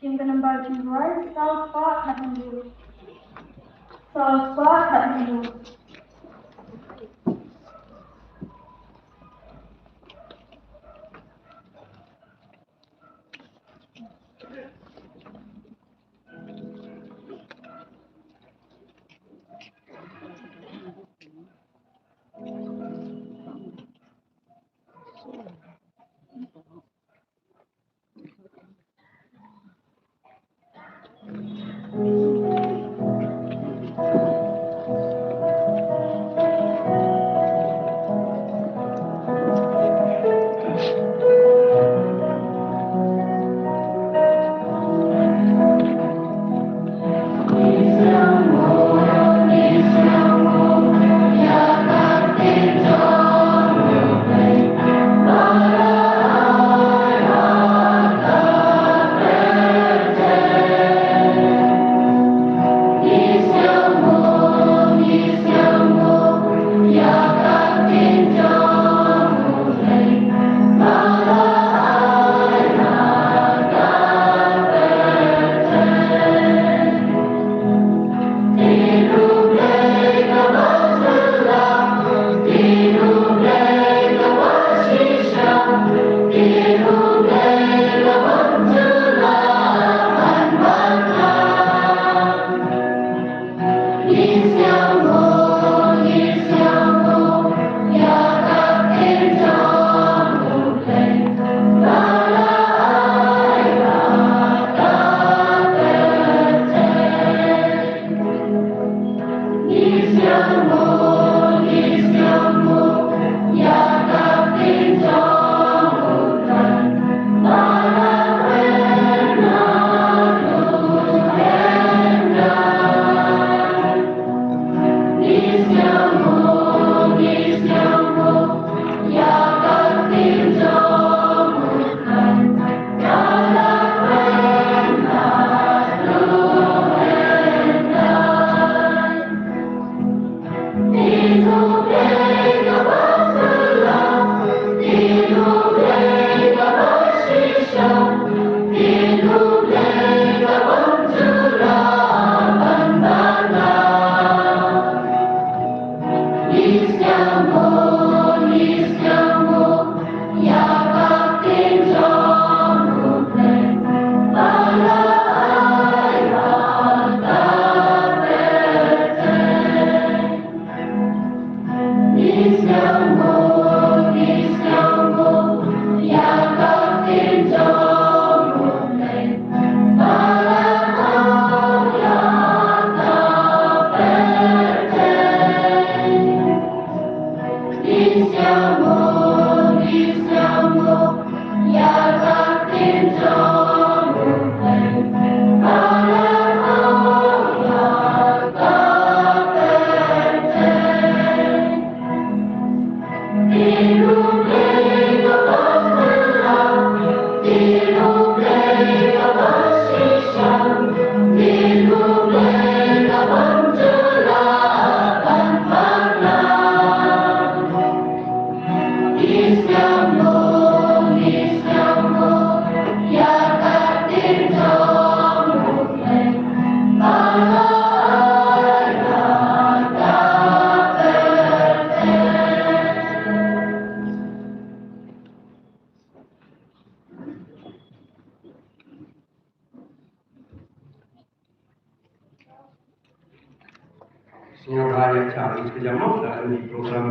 Jingkynmaw jingduwai, saw spah khathynriew. Saw spah khathynriew.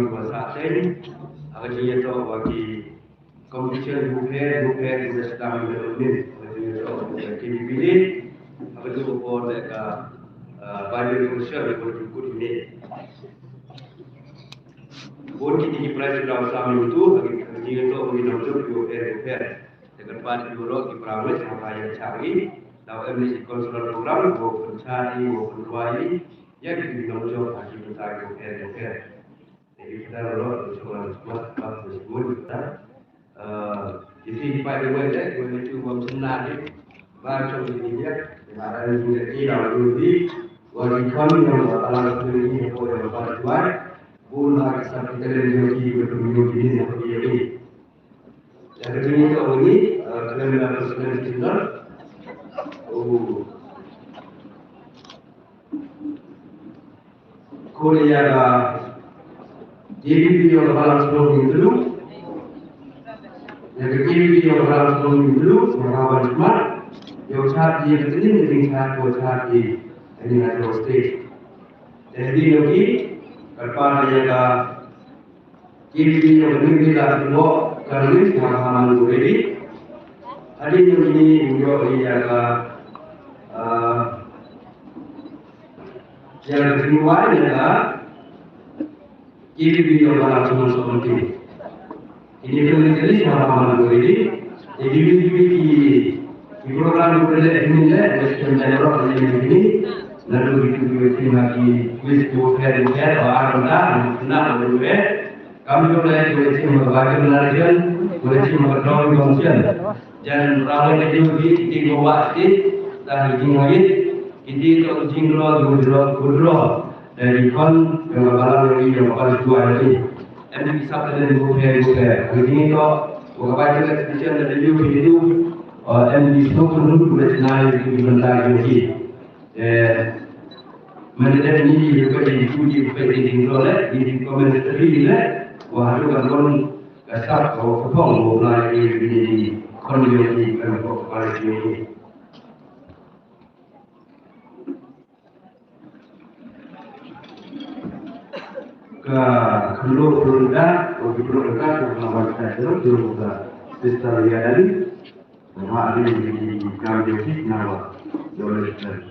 Ba sah teng ha ka jingïatoh ba ki competition bapher bapher ki da sdang mynta mynnin ha ka jingïatoh ba ka K B B A ha ka jingïatoh ba ka, ah, Bible Fellowship ba ka jingkut mynnin. Bun kine ki prize ki la sdang mynta ha ka jingïatoh ba ki nongjop bapher bapher. Te kyrpad ïa ki baroh ki para ngeit ba ïa ka jingïatoh ba em ne ki cultural program ba pynshai ba pynrwai ïa ki nongjop ha ki bynta bapher bapher. Jadi kita lalu cuba buat apa tersebut kita. Eh, jadi Pak Dewan ya, boleh cuba menari. Baca di media, kemarin juga tidak dulu di wali kami yang bertalan sendiri yang boleh berbuat. Bulan kita kita lagi di bertemu di ini yang dia ini. Yang kedua itu ini, eh, kalian dapat sendiri. Oh. Ko ïa ka K B B A ïa ka balang shnong Hynñiewtrep. Ïa ka K B B A ïa ka balang shnong Hynñiewtrep, ïa ka wan smat, ïa ka chat ïa ka tnat ïa ka chat ko chat ïa ka ïa ka state. Jadi ïa ki kyrpad ïa ka K B B A ïa ka Hynñiewtrep ka ri ha ka man ko ready. Hadien ïa kine ïa ka, ah, ïa ka jingwai ïa ka K B B A ïa ka National Committee. Ini tu ni kali sama sama tu ini. Jadi ini tu ni ki program tu kali ini le, wes kan dah roh ini ini. Lalu itu tu itu lagi wes tu kan kan orang dah nak tu eh. Kam ju leh, ko leh chim ha ka Bible narration, ko leh chim ha ka drawing competition. Jan rang leh ka jingmut ki, ki ko wah ki, ta ki jingmut ki, ki to ka jingdro, jingdro, jingdro. Da ki khon, ka balang ki, ka balang tuai ki. Em ki sap da ko phe, ko phe. Ko jingito, ko ka Bible exhibition da ki, ki tu, em ki snow ko nu, ko leh china ki, ki benda ki. Eh, mynta dep ngi ïa peit ïa ki, ïa peit ïa ki jingthrang leh, ïa ki commentary leh, wa haduh kan don ka sap ka phong u Blai ïa ki, ïa ki khon ïa ki, kan phong ka Blai ïa ki. Ka khyndew phew ryngkat, u phew ryngkat, u phew ryngkat, u phew ryngkat, Sister Ria Dali. Wa ri ri kam dei ki nawa. Dole sel.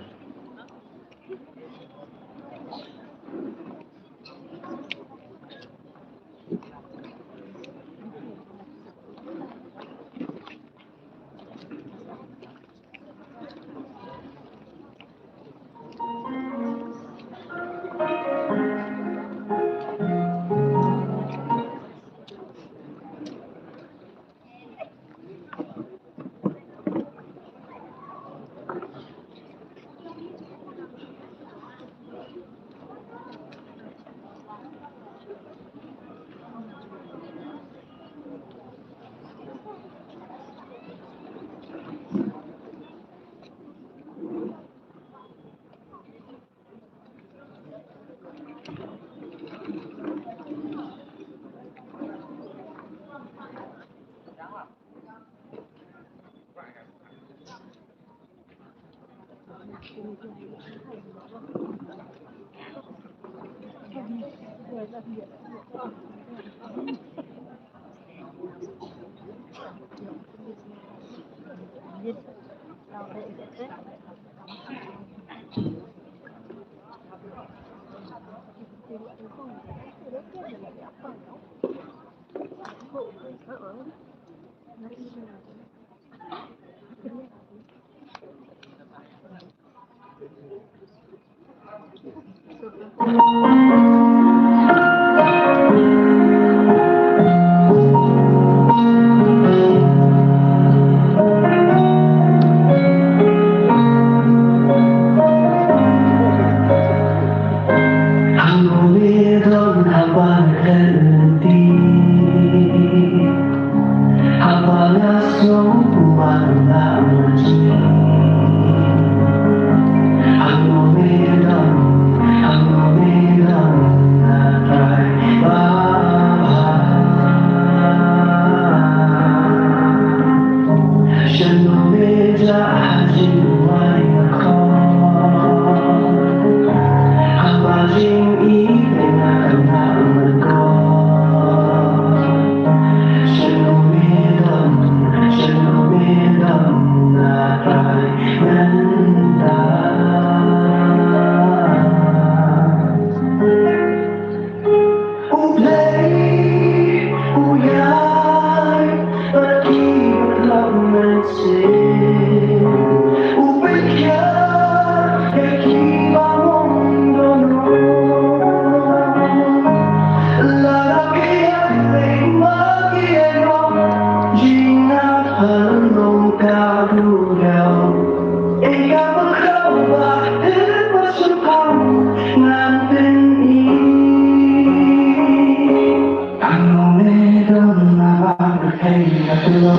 Ïa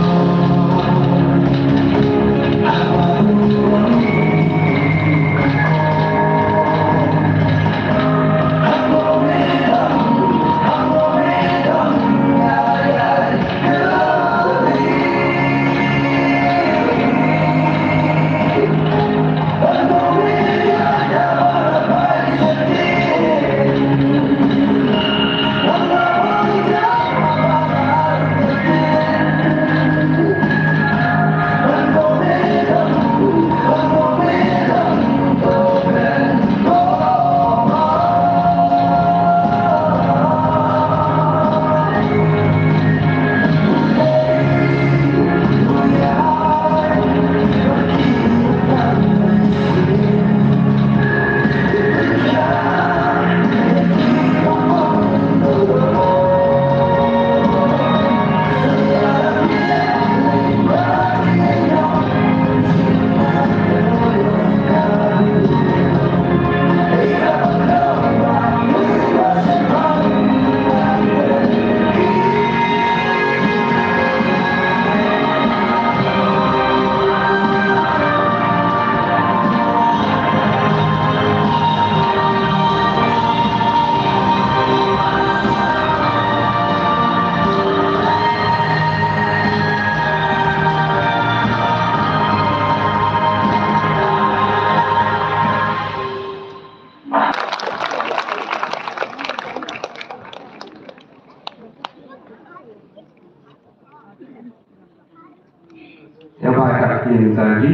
ba ka ktien tagi.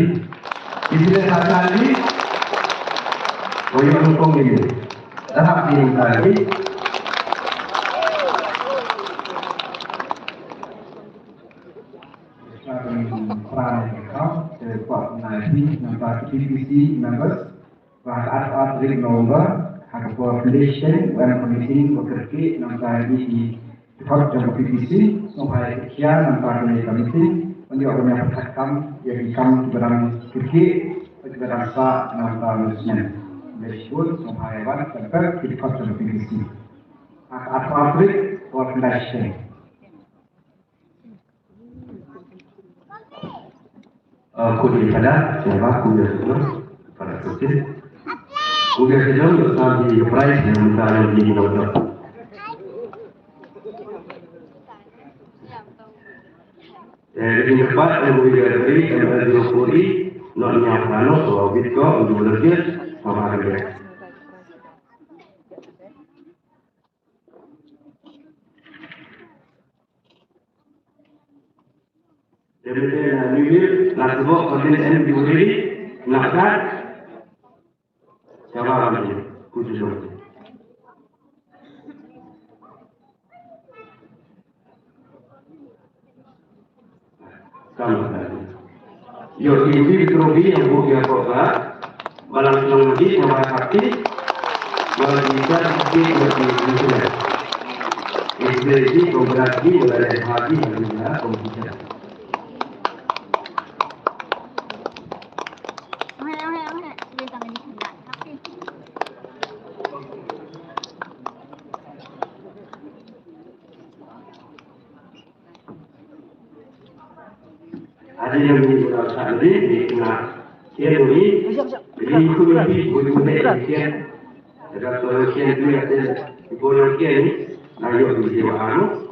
Ki sile sa tagi. Ko ïa kong kong ini. Dah ktien tagi. Sa pran ka ka, eh, kwa na hi, nampak P P C members. Ba ha ka arphew ar tarik November, ha ka por foundation, wan committee, ba kyrkieh, namta ïa ki dkhot jong ka P P C, sngewbha ïa ki khia, namta kane ka meeting, ban ïoh ban ïa pyrkhat kam, ïa ki kam kiba dang kyrkieh, kiba dang sah, namta management. Dei shibun, sngewbha ïa wan, ban peit ki dkhot jong ka P P C. Ha ka arphew ar tarik, por foundation. Ah, khublei pada, sngewbha khublei sngewbha pada khublei. Khublei sngewbha sa di prize yang minta yang di doktor. Eh, di tempat yang boleh jadi, yang ada di Puri, nak nyapa, nak, so, gitu, untuk belajar, sama ada. Dei mynta na New Year, la sboh content and jewelry, na kat. Sngewbha ban ïa, kutu jong. Sngewbha. Ïoh, ki budi ki trophy ïa u, ïa u ba Balang Shnong Mudi, sngewbha ïa phi. Ba ki certificate ïa ki, ïa ki. Ïa ki, ïa ki, congrats ki, ïa ki, ïa ki, ïa ki, ïa ki, competition. Adi yang ni orang tak ni, ni kena kena ni. Jadi, itu lebih boleh boleh kena. Ada orang kena ni, ada orang kena ni. Nah, yuk, di sini, anu.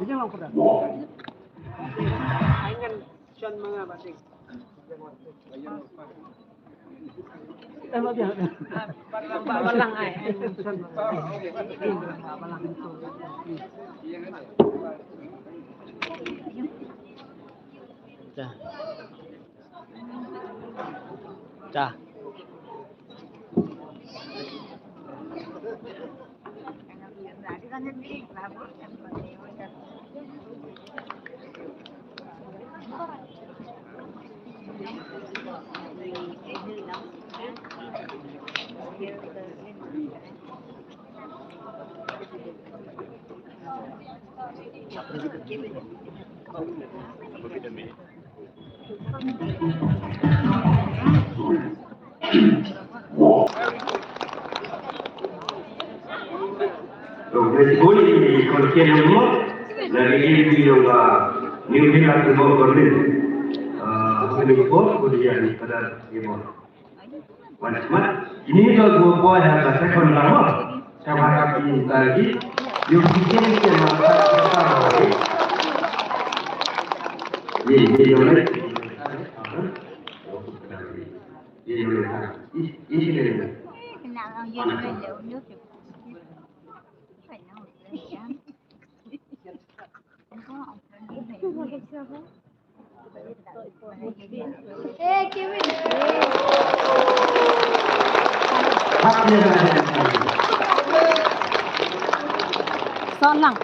New Hila Kebo Berlin. Kini ko ko dia ni pada Kebo. Wan smat. Ini to go boy ha ka second round. Sama ka ki tadi. Yung bikin ke masa. Ye ye yo le. Ye yo le. Ih ih le. Solang.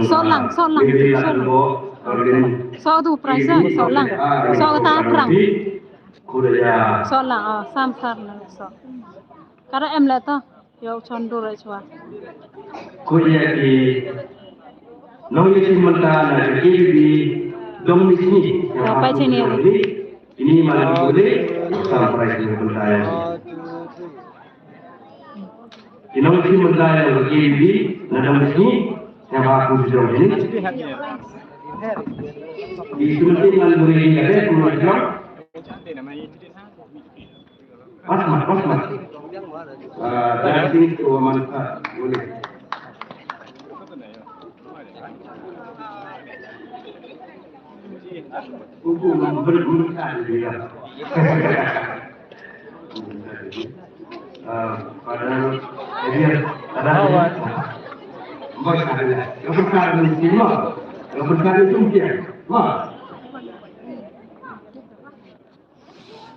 Solang, solang, solang. Sodu prize, solang. Sodu ta prang. Solang, oh, sam sar na so. Kara em le to. Yow chon dur chwa. Ko ïa ki nongïakhih mynta na ka K B B dong ni sni. Yow pa chini. Ini malam ko le sam prize ni mynta ïa. Ki nongïakhih mynta ïa ka K B B na dong ni sni. Ïa ba ku jong ni. Di sementing ngan beri ni kata ku jong. Pas mat, pas mat. Ah, dancing to a man ka, boleh. Buku memberi bukan dia. Ah, pada dia, pada dia. Baik, ada. Yang perkara ni semua. Yang perkara itu dia. Wah.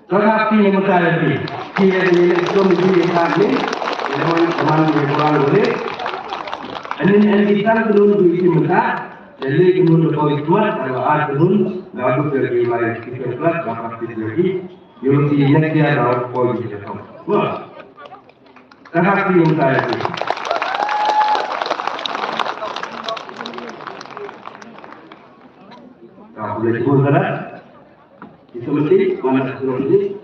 Ka kap ti ne mynta ïa phi. Phi ïa ki ne kum ki ïa ka ne. Ïa man man ïa ka wan ne. Anin an ki tang knun ki ki mynta. Ïa le knun da koi smat ïa ar knun. Da bu ter ki lai ki ter plat da kap ti ïa ki. Ïa ki next year da koi ki ter plat. Wah. Ka kap ti mynta ïa phi. Ka bu le ki mynta. Ito mesti mana seterusnya.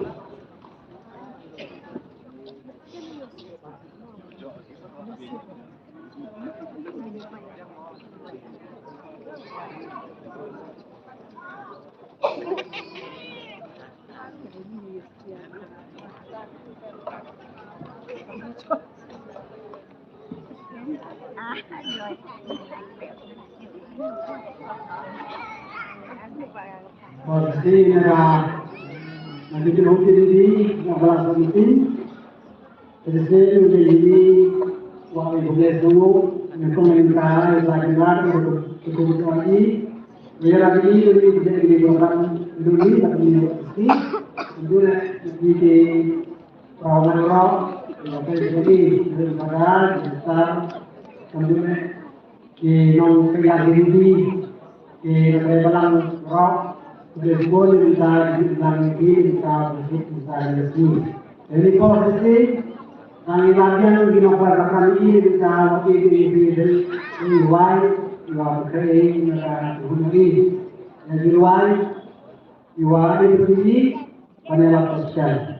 Ba ka sdei na ka, na ka jingïakhun ki dei na ka Bala Committee. Ka sdei na ka jingïakhun wa ka Bala Committee na ka Bala Committee na ka Bala Committee. Ïa la ki dei na ka jingïakhun ki dei na ka Bala Committee. Ndu na ki dei Prawan rok, ïa ka jingïakhun ki dei na ka Bala Committee. Ki nongpynïaid Hindi, ki nongpynïaid balang rok, ki bun mynta, ki nang Hindi mynta, ki mynta Hindi. Jadi por sisi, kami bagian ki nongpynïaid balang Hindi mynta, ki Hindi, Hindi, wai, wai, kaya, mynta, Hindi. Jadi wai, wai, Hindi, panela pasal.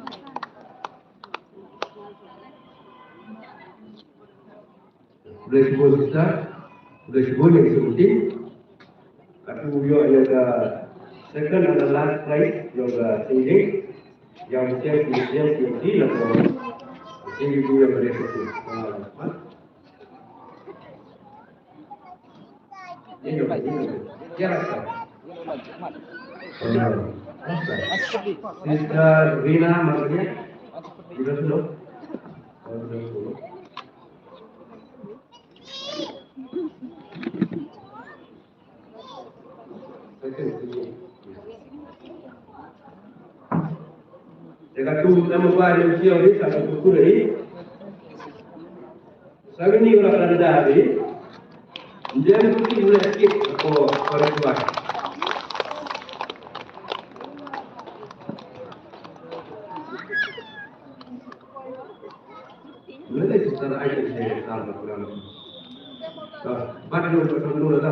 Khublei shibun sister, khublei shibun ïa ka sngewsih. Katu ïoh ïa ka second and the last prize ïa ka singing. Ïa ka singing, ïa ka singing la ko. Singing ïa ka singing. Ïa ïa ïa. Sister Rina Margaret, you don't know? Te katto katne mo ba ne siaw ni sa katto katne ni. Sa ni wala ka da bi. Ndem ku ti wala skip ko ko ko. Wala ki sar ai ke sar ba program. Ba ba no ba no da.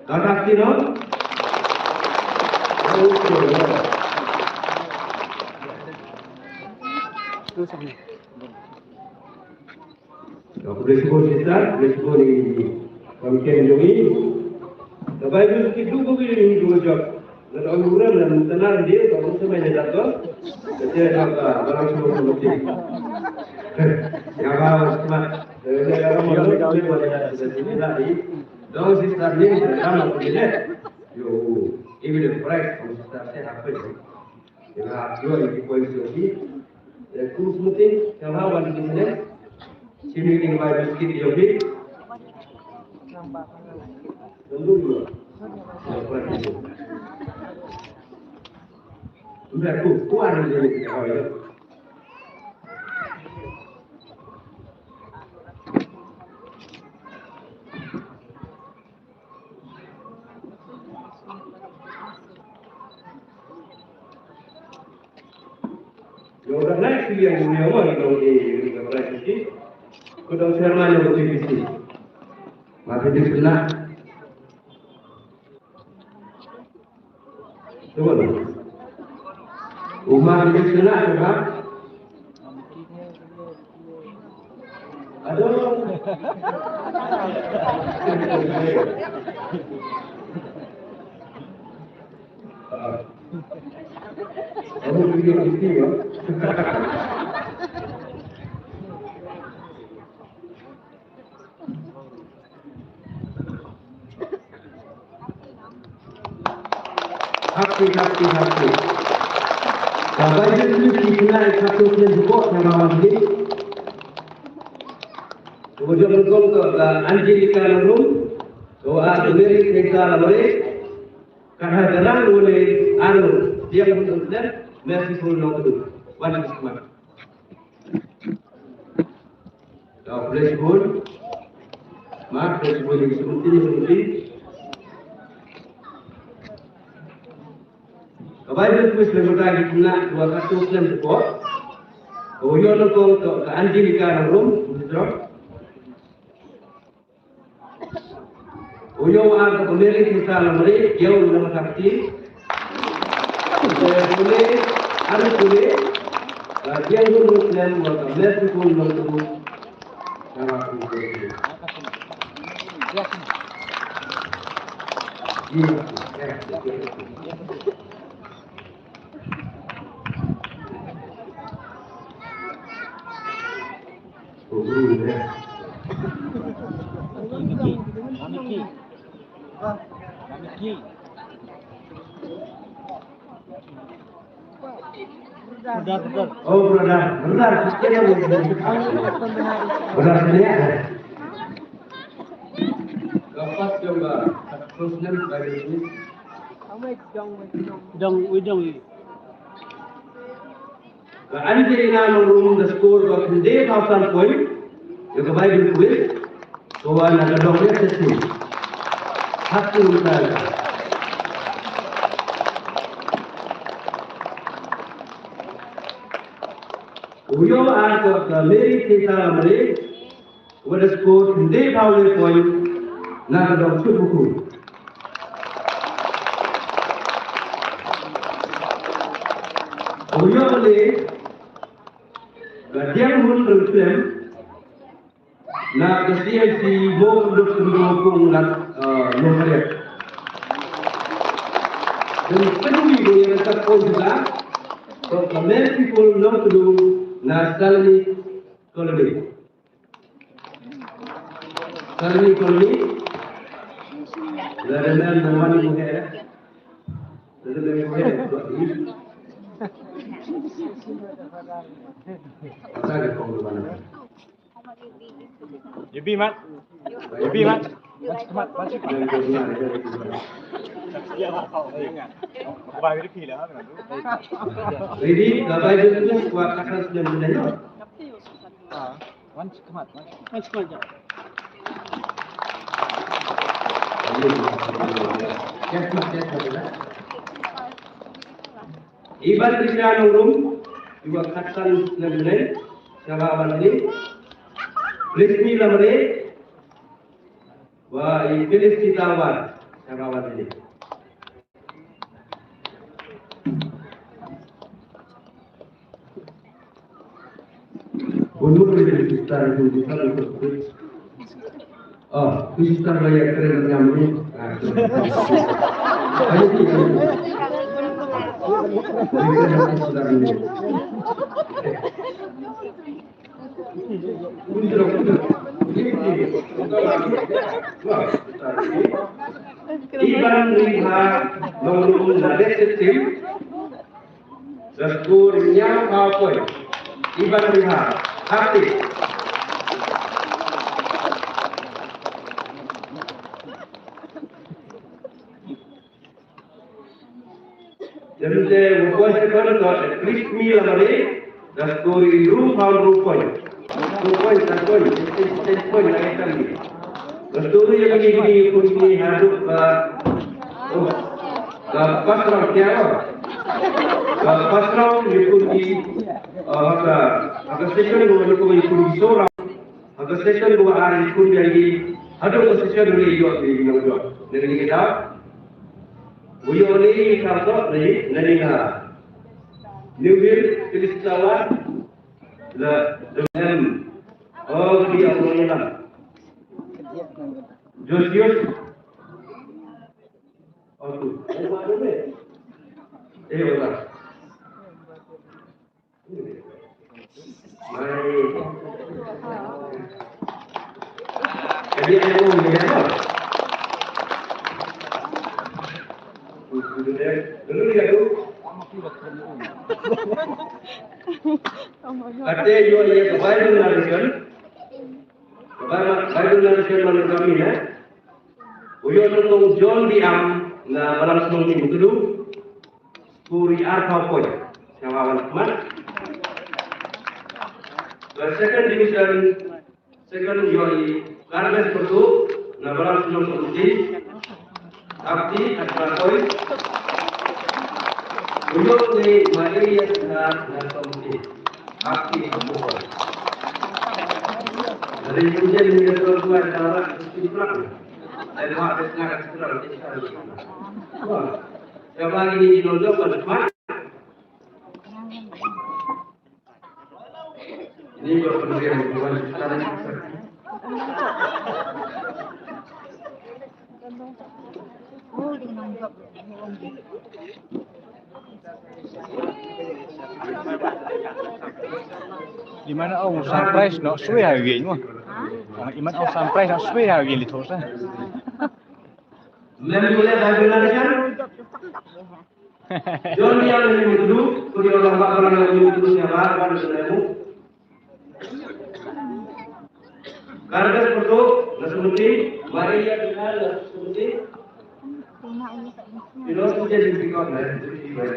Kakak Tino. Aku boleh sebut kita, boleh sebut ni. Kami kena jom ni. Dapat itu kita dulu bagi ni dua jam. Lalu orang buram dan tenar dia, kalau semua ni datang. Kita dah barang semua mesti. Ya, bawa semangat. Daw sister ni drama kulit. Yo, even the price of sister say happen. Ila yo, if you point to me, the two something, kama wan di sini. Sini ni bai biskit yo bi. Tunggu dulu. Yo, price itu. Udah tu, tuan dia ni kau ya. Yo, dah naik tu yang ni awak ni dong di, di kapal cuci. Kau dong serma ni betul cuci. Mati di sana. Cuba dulu. Uma di sana, cuba. Aduh. Kamu video itu ya. Happy, happy, happy. Ka bai jin tu ki kena satu kena juga sama mandi. Kemudian kong ke Angelica Nongrum, doa kemiri kita lamari, karena gerang oleh anu, dia pun dan merciful no tu. Wan Ismail. Ka blessed bun. Ma blessed bun ni sebutin sebutin. Ka Bible quiz le mata ki tuna dua satu klem support. Ka uyo no kong to ka Angelica Nongrum, betul. Uyo ar ka Mary Tisa Lamare, Diaw Lamare Sakti. Uyo Pule, Anu Pule, ka Diaw Lamare Pule, ka Mary Pule Lamare. Oh, brother, brother, brother, brother. Dong, wi dong, wi. Ka Angelina Nongrum da score ba khyndai phaw san point. Ïa ka Bible quiz. Ka wan na ka dong ne session. Satu utai. Uyo ar ka Mary Tisa Lamare. Wada score khyndai phaw le point na ka dong Shupukhu. Uyo le ka Diang Hun Rengslem na ka C L C Mo Kunduk Kunduk Kung na Nongkariat. Dan kedua itu yang tak pun juga, to ka Mary Pule Nongkunduk na Salani Colony. Kali kali. Lada nan naman ni muhe. Lada nan muhe. Kata ke kong mana. Yubi mat. Yubi mat. Ready? Dabai dulu buat kata sudah mendengar. Ah, wan, come on, wan. Wan, come on, ja. Iban Krishna Nongrum, iba katan nang nang, Shaba Bantini, Brismi Lamre, wa i Felicita Wan, Shaba Bantini. Bunur ni sister, itu sister itu. Oh, sister lagi keren nyambi. Ah, ayo, ayo. Iban Ringha Nongrum na Red Team. Da score hynñiewphew point. Iban Ringha. Happy. Dei te u poi second to Crispy Lamare, da score hynriew phew hynriew point. Hynriew point, da point, ten point la ïa kane. Da score ïa kane kine ki khun ki haduh ka, oh, ka first round, kya ba? Ka first round ïa ki khun ki, ah, ha ka, ha ka second round ïa ki khun ki, so round. Ha ka session ba ar, i khun biang ki, haduh ka session ri ïoh ki nongjop. Ngi ngi da. U ïoh ni ka dok ni, ngi ngi da. New Hill, Philistine, la, the M. Oh, ki ang ni da. Josius. Oh, tu. Eh, wala. Ate ïoh ïa ka Bible narration. Ka Bible narration man ka mine. U ïoh nongtong John Biam na Balang Shnong Mihmyntdu. Score arphew point. Sngewbha wan khmat. The second division, second ïoh i Carmes Pyrtuh na Balang Shnong Umti. Apti, arphew point. U ïoh i Maria na, na Umti. Apti, arphew point. Dari Umti ni dia tuan tuan dalam Umti pula. Dari mak dia tengah sekolah Umti sekarang. Wah. Ka ba ngi nongjop ban khmat. Ni ba pynriam ban khmat. Iman ong surprise no swe ha wi mo. Iman ong surprise no swe ha wi li thos. Mem boleh bagi larikan. John Biam ni mutu, kuri orang bak orang yang mutu siapa, kan sudah mu. Carmes Pyrtuh, Nasumuti, Maria Dina, Nasumuti. Ino sudah di pick up, eh, di pick up.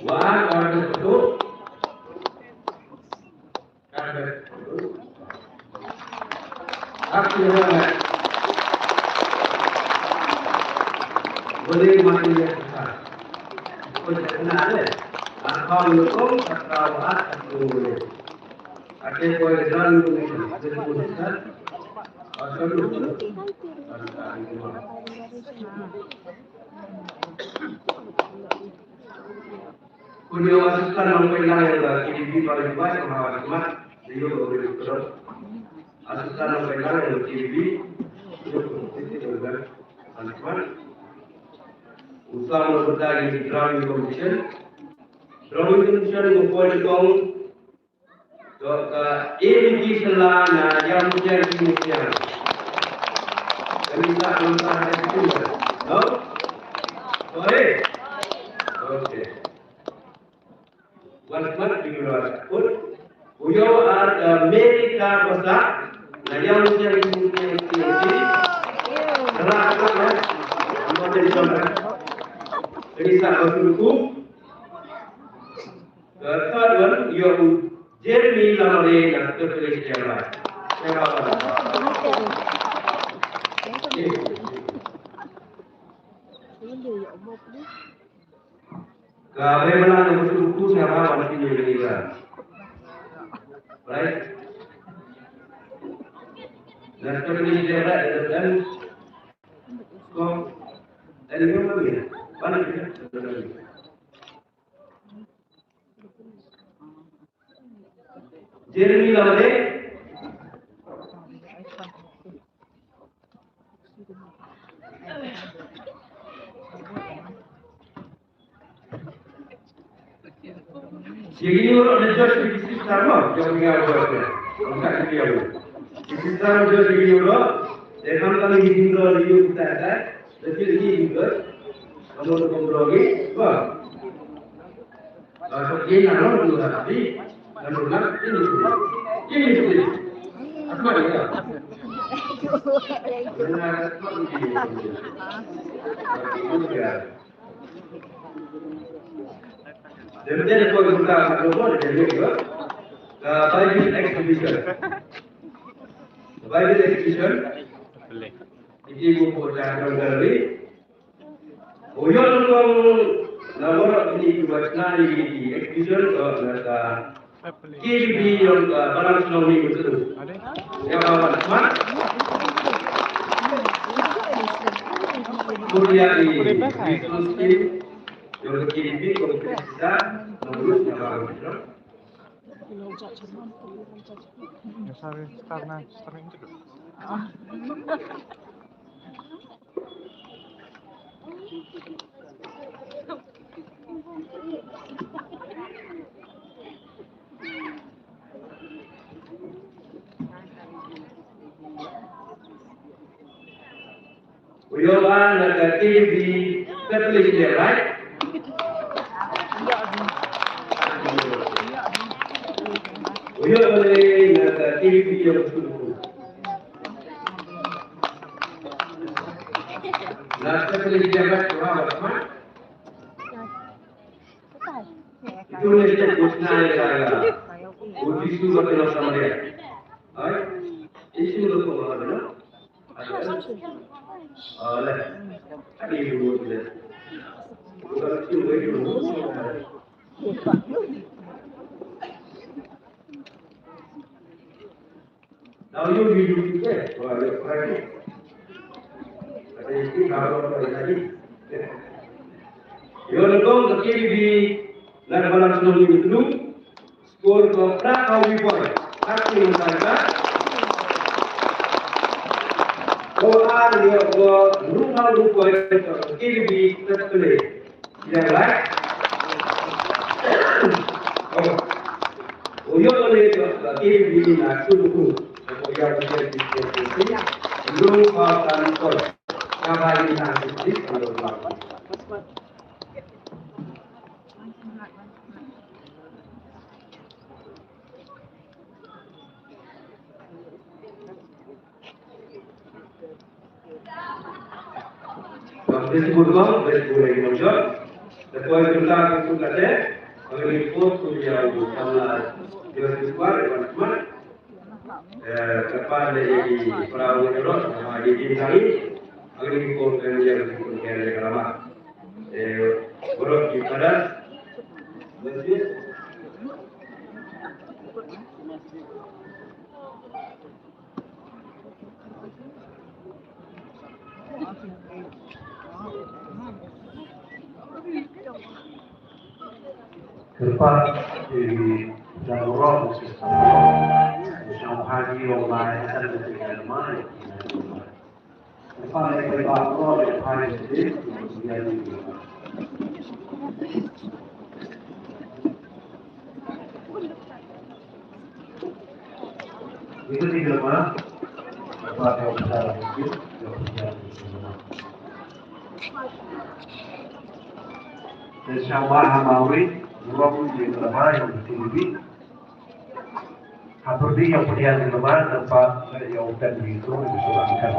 Wah, Carmes Pyrtuh. Carmes Pyrtuh. Aku dah. Boleh mati ya. Kau tak kenal, eh? Aku lupa, tak tahu, aku boleh. Aku boleh jalan dulu. Aku boleh, eh? Aku lupa. Aku lupa. Khublei assistant nongpeit lang ïa ka K D P Parish West, Mawkhmat, Rio Rio Rio. Assistant nongpeit lang ïa ka K D P, Rio Rio Rio. U sam lo bata ki drawing competition. Drawing competition ko poi kong. Dok ka A B P Sela na Ïam Siang Ïing Siang. Kami tak nampak ada situ. No? Sorry. Okay. Wan smat di luar put. Uyo ar ka Amerika Basa. Na Ïam Siang Ïing Siang. Sela tak ya. Wan smat. Kami tak masuk. The third one, yow Jeremy Lamare na Special Area. Ka bai bala na mutu ku sa ba ba ti ni ni ga. Right? Na Special Area dan ko dan yow ni. Bana ni. Jeremy Lamare. Sigi uro de Josh di sister mo, jong nga uro de. Ang ka di uro. Di sister Josh di uro. De kam kami di uro di uro kita ada. De di uro. Kamu tu kontrol ni. Wah. Ah, so, ini nama dulu lah, tapi, dan dulu lah, ini dulu. Ini dulu. Apa dia? Benar, apa dia? Ini dia. Jadi, dia pun buka rumah, dia juga. Ah, Bible exhibition. Bible exhibition. Ini buku dalam galeri. Uyo nongkong na waroh ini ki wachna ni ki exhibition ko na ka K B B yong ka Balang Shnong ni betul. Ya kawan, mat. Kemudian di resource team yong ka K B B ko kita nongkong na Balang Shnong. Sorry, start na, start na. Uyo ba na ka K B B Catholic Day, right? Uyo ba na ka K B B Yom Kippur. Na Catholic Day, right? Itu ne kita buat nai ya. Uti suruh kita sama dia. Hai? Itu lo ko ba na. Yo, nongkong ka K B B na ka Balang Shnong ni Mutnum. Score ko phra phaw wi point. Ka K B B. Ko ar yo ko hynriew phaw wi point ko K B B third place. Ya, right? Oh. Uyo le ko K B B na Sudukhu. Ko ya ko ya ko. Hynriew phaw san point. Ka ba ni na sudukhu. Best football, best goal, best shot. The point to that, to that, eh? Ang report to the Joseph Square, one month. Eh, kapan dia jadi perahu terus, sama jadi nari. Ang report dan dia report dia kerama. Eh, berot di pada. Masih. Kyrpad ïa ki nongïalam, ki nongïalam, ki nongïalam, ki nongïalam. Te sha ba ha Mawri, ruh ïa ka ba ïa ka T V. Ha pyrdi ïa pyrdi ïa ka ba, nampak ïa u kan di tu, di tu kan.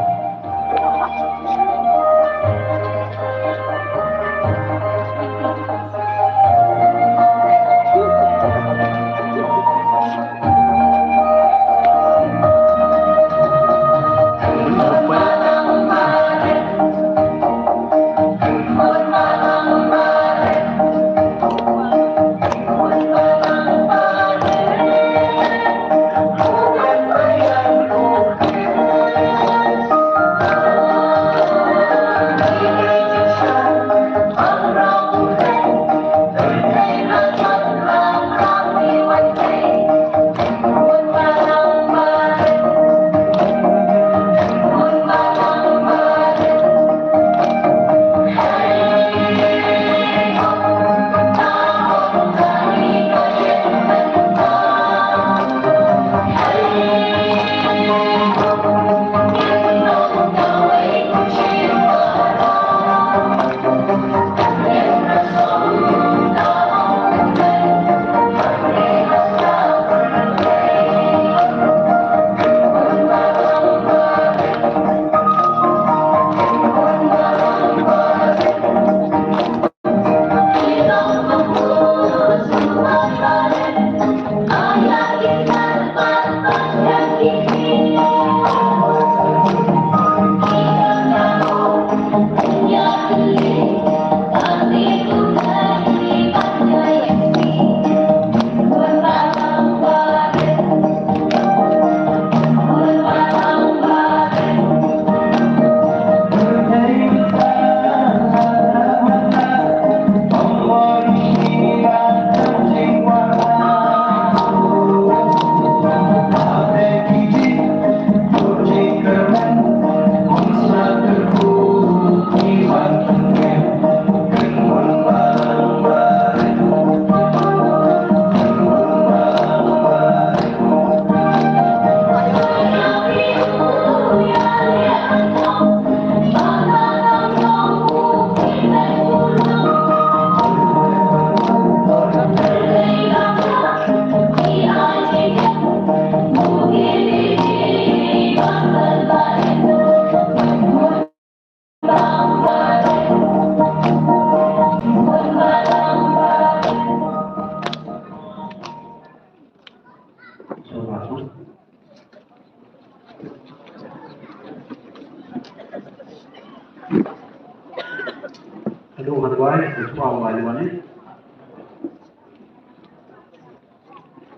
Hello, hello, hello, hello.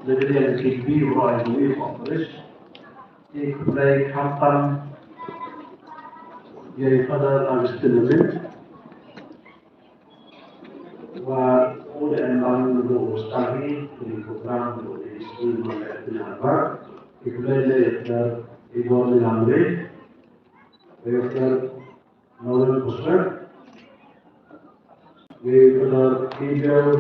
Lady and T V, Roy Louis of English. Ïa khublei khamtam ïa i Father Augustine Lamint. Wa u dei ban u start ïa kane ka program, u dei ban start ïa kane ka program. Ïa khublei ïa i Father Igor Lamre, ïa i Father Nolan Foster, ïa i Father Gabriel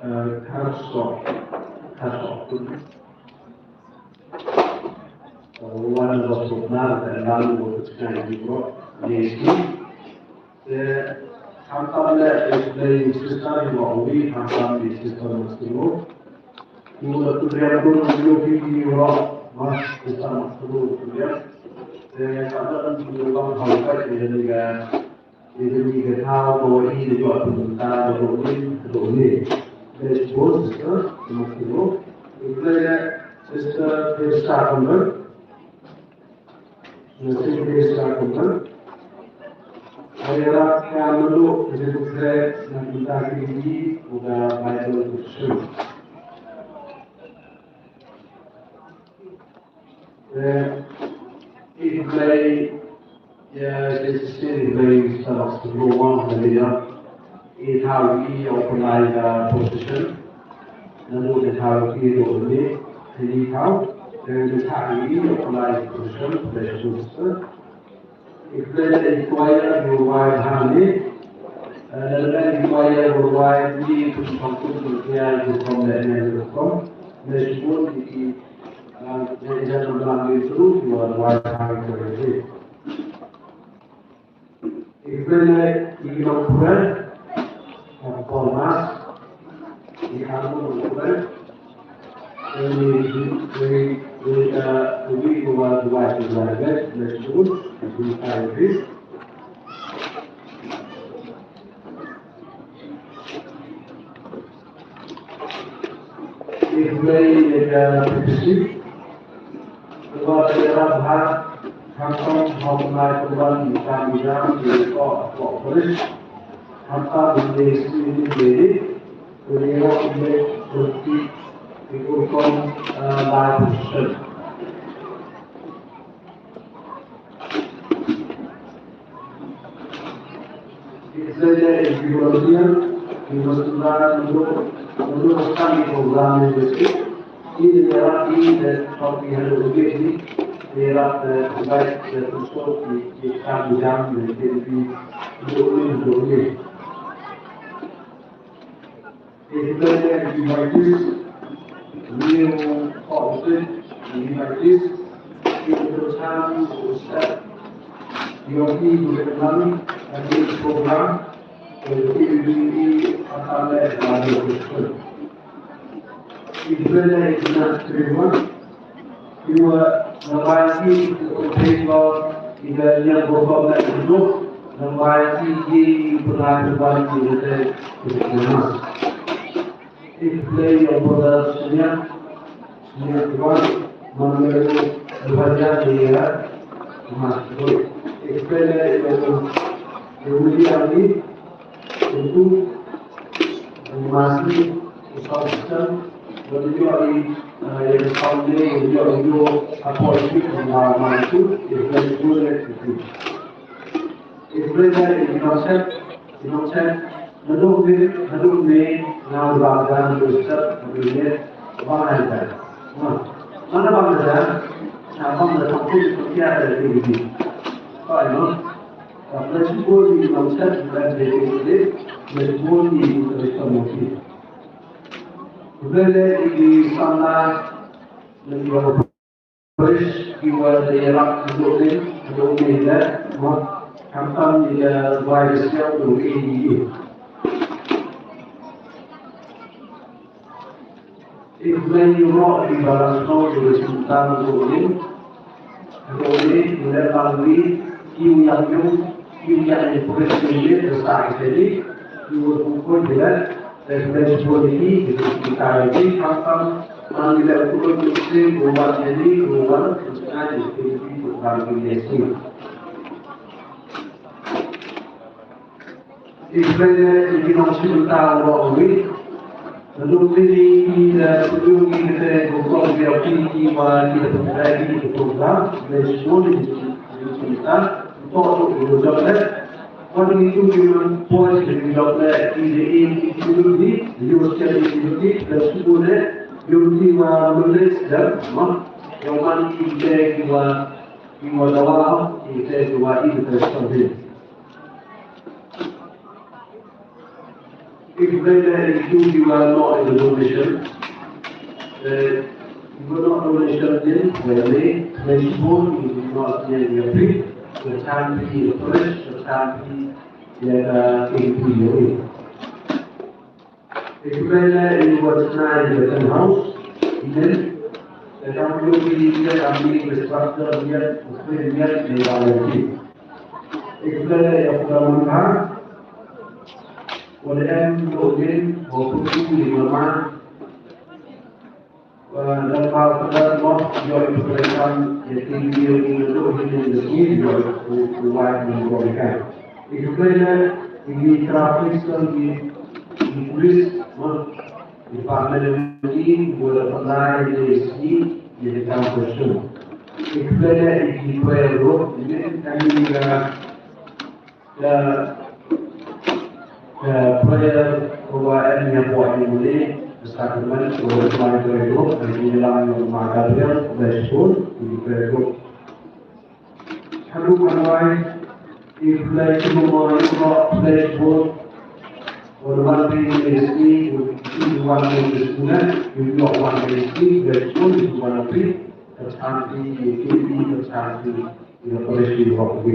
Eh, Herzog, Herzog. So, wan ba suk na, dan lalu ba suk na, di bro, di sini. Eh, khamtam leh, eh, sister, ïa i Mawri, khamtam leh sister Mastro. Ïa i Mawri, tu dia tu, ïa i Mawri, mas sister Mastro, tu dia. Eh, khamtam leh, tu dia, bang, bang, bang, bang, bang, Ïa kane ka thaw ba wan ïa ka jingïaroh mynta ba wan ïa ka jingïaroh. Let's go, sister. Ïa kane ka sister Teresa Kondon. Sister Teresa Kondon. Ïa ka mynta ka jingïaroh mynta ka jingïaroh Bible question. Eh, i khublei ïa i Sister, i khublei ïa i Sister Lok Sutlo, haleluya. I thaw i ïa u pynlait ka position. Naduh i thaw i doh ni, i thaw. Te ngi thah ïa ki ïa pynlait position, pynlait position. Ïa pynlait ïa ki choir worldwide hangne. Eh, lada ïa ki choir worldwide ngi pynshong pynshong ïa ki rukom leh ne rukom. Leh shibun ïa ki, eh, ïa ki jam lam ngi through ki worldwide hangne. Ïa ki briew leh ïa ki nongpynlait, ïa ki performers, ïa ki nongpynlait. Ïa ki, ïa ki, ïa ki, ïa ki, ïa ki, ïa ki, ïa ki, ïa ki, ïa ki, Ïa khublei ïa ka P P C. Kaba ïarap ha, khamtam ha u bnai pynban ïa ka kam ïa ka ïa ka parish. Khamtam ïa ka sdie ïa ka ïa ka ïarap ïa ka ïa ka rukom, eh, lai position. Israel e ki volunteer, ki volunteer ndu, ndu stan ki program ne besi. Ki de rat ki de top ki hadu ubi ki, de rat de provide de kusur ki, ki kam jam ne ki, ki, ndu, ndu, ndu. If they can be like this, new policy, be like this, if the time is set, your people can run and this program, the P V D E are led by your people. If they can be like this, Iwa, nga bai ki, ki page ba, ki ga yang bokam na indo, nga bai ki, ki pernah terbang ki hotel, ki pernah. If play your brother, senior, senior one, mana lu, lu hajar dia, mas, boy. If play your, your media ni, itu, Masih usaha sistem, bagi juga di, eh, yang tahun ini, bagi juga video apa itu, tentang mana itu, ya, dan itu, ya, itu. Itu mereka di konsep, di konsep, menurut ni, menurut ni, yang beragam, berstep, menurut ni, mana ada. Nah, mana bang ada, nah, bang ada, tapi seperti ada di sini. Pak, you know, Ka pynlait shibun ïa ki nongset, ka pynlait shibun ïa ki nongset, ka pynlait shibun ïa ki nongset motif. Ka pynlait ïa ki samla, ïa ki parish, ki wa da ïarap haduh ne, haduh ne leh, ma, khamtam ïa ka bai ka siang, ka ruh ïa ki. Ïa khublei ïa u Roh, ïa u Balang Shnong, ïa u Sultan, ïa u Lim. Ïa u Lim, ïa u Lim Bangli, ïa u Yang Yung, ïa u Yang Yung Prince, ïa u Lim, ïa u Sai Seli, ïa u Lim Pun, ïa u Lim, ïa u Lim Pun, ïa u Lim Pun, ïa u Lim Pun, ïa u Lim Pun, ïa u Lim Pun, ïa u Lim Pun, ïa u Lim Pun, ïa u Lim Pun, ïa u Lim Pun. Israel, ïa ki nongshim bynta u Roh Rit. Naduh mynne ki, eh, pynlong ïa kata ka rukom V I P ki ba ki da pynkhraw ïa ki program, leit shibun ïa ki nongshim bynta, to to ki jop leh. Wat ïa ki tu ki man poi ki jop leh, ki dei ki community, ïa ki community, leit shibun leh, ïa ki ba leit da, ma, ïa man ki dei ki ba, ki ba dawa, ki dei ki ba ïa ki dei. If they, they do you are not in the donation, eh, you are not donation din, they may, they support you, you not in your feet, the time be a fresh, the time be, yeah, uh, in your way. If they, they, you were tonight in the house, then, the time will be, yeah, I'm being instructed, yeah, yeah, yeah, yeah. Ikhlas ïa u Kpa Manbha, u la em ïa u Din, u Kpa Manbha, u la em ïa u Kpa Manbha, ïa u Kpa Manbha, ïa u Din, ïa u Din, ïa u Din, ïa u Din, ïa u Din, ïa u Din. Ikhlas ïa u Kpa Manbha, ïa u Kpa Manbha, ïa u Police, ïa u Department of Team, u la pynlait ïa u S P, ïa u Town Council. Ikhlas ïa u Kpa Manbha, ïa u Din, ïa u Din, ïa u Din, Ka, ka prayer ka ba em ïa poi ïa u Blei, Sacrament, Rosemary Gregor, and Gina Lamb, Margaret, Blessed, Gregor. Hello, Kanwai, if like you know, you know, Blessed, or one thing is me, you want me to do that, you know, one thing is me, Blessed, is one of me, the Santi, the Santi, the Santi, the Blessed, you know, we.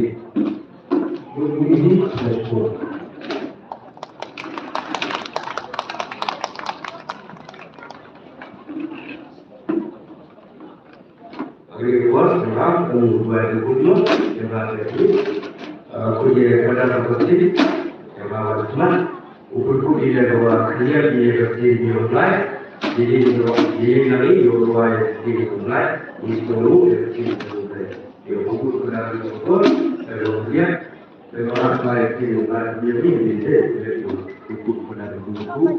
Good evening, Blessed. Hari ini, terang, dan membuat gubernur, terang, dan ini, eh, kuya pada seperti, terang, dan semua, ukur-ukur dia bahwa dia, dia, dia, dia mulai, jadi, dia, dia, nanti, dia mulai, dia mulai, di seluruh, dia, dia mulai, dia ukur pada seperti, dia mulai, dia mulai, dia mulai, dia mulai, dia mulai, ukur pada seperti, dia mulai.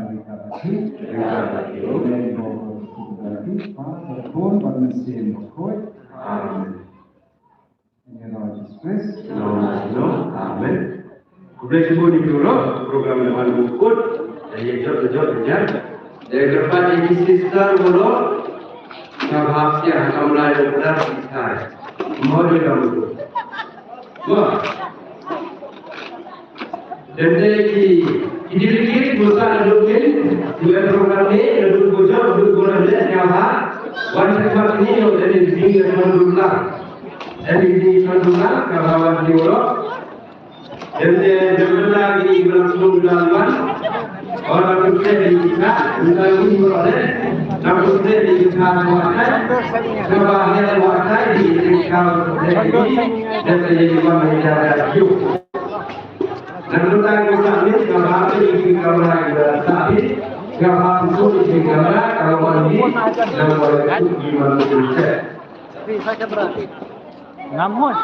Amen. Amen. Khublei shibun ïa phi baroh, program ngi la wan bun kut. Ïa jot, ïa jot, ïa jot. Ïa kyrpad ïa ki sister baroh. Nga hap ïa ka kamra ïa ka kamra. Mo de ka mo. Mo. Dei ki, ki delegate, ki sa na dukun, ki program ni, na dukun bujang, dukun bujang, ïa ha. Wan sa mat ni, ïa dei ni, ïa dukun bujang. Dei ni, dukun bujang, ka ba wan ni, ïa. Dei ni, dukun bujang, ni, dukun bujang, wan. Wan, dukun bujang, ni, dukun bujang, ni, wan, dukun bujang, ni, dukun bujang, wan. Ka ba, ni, wan, ni, dukun bujang, ni, dei ni, wan, ni, dukun bujang, ni. Nangta ko sa ni ka ba ni ki kamra ki da sa ni ka ba tu ni ki kamra ka ba ni na ba tu ki ma tu ni. Namon.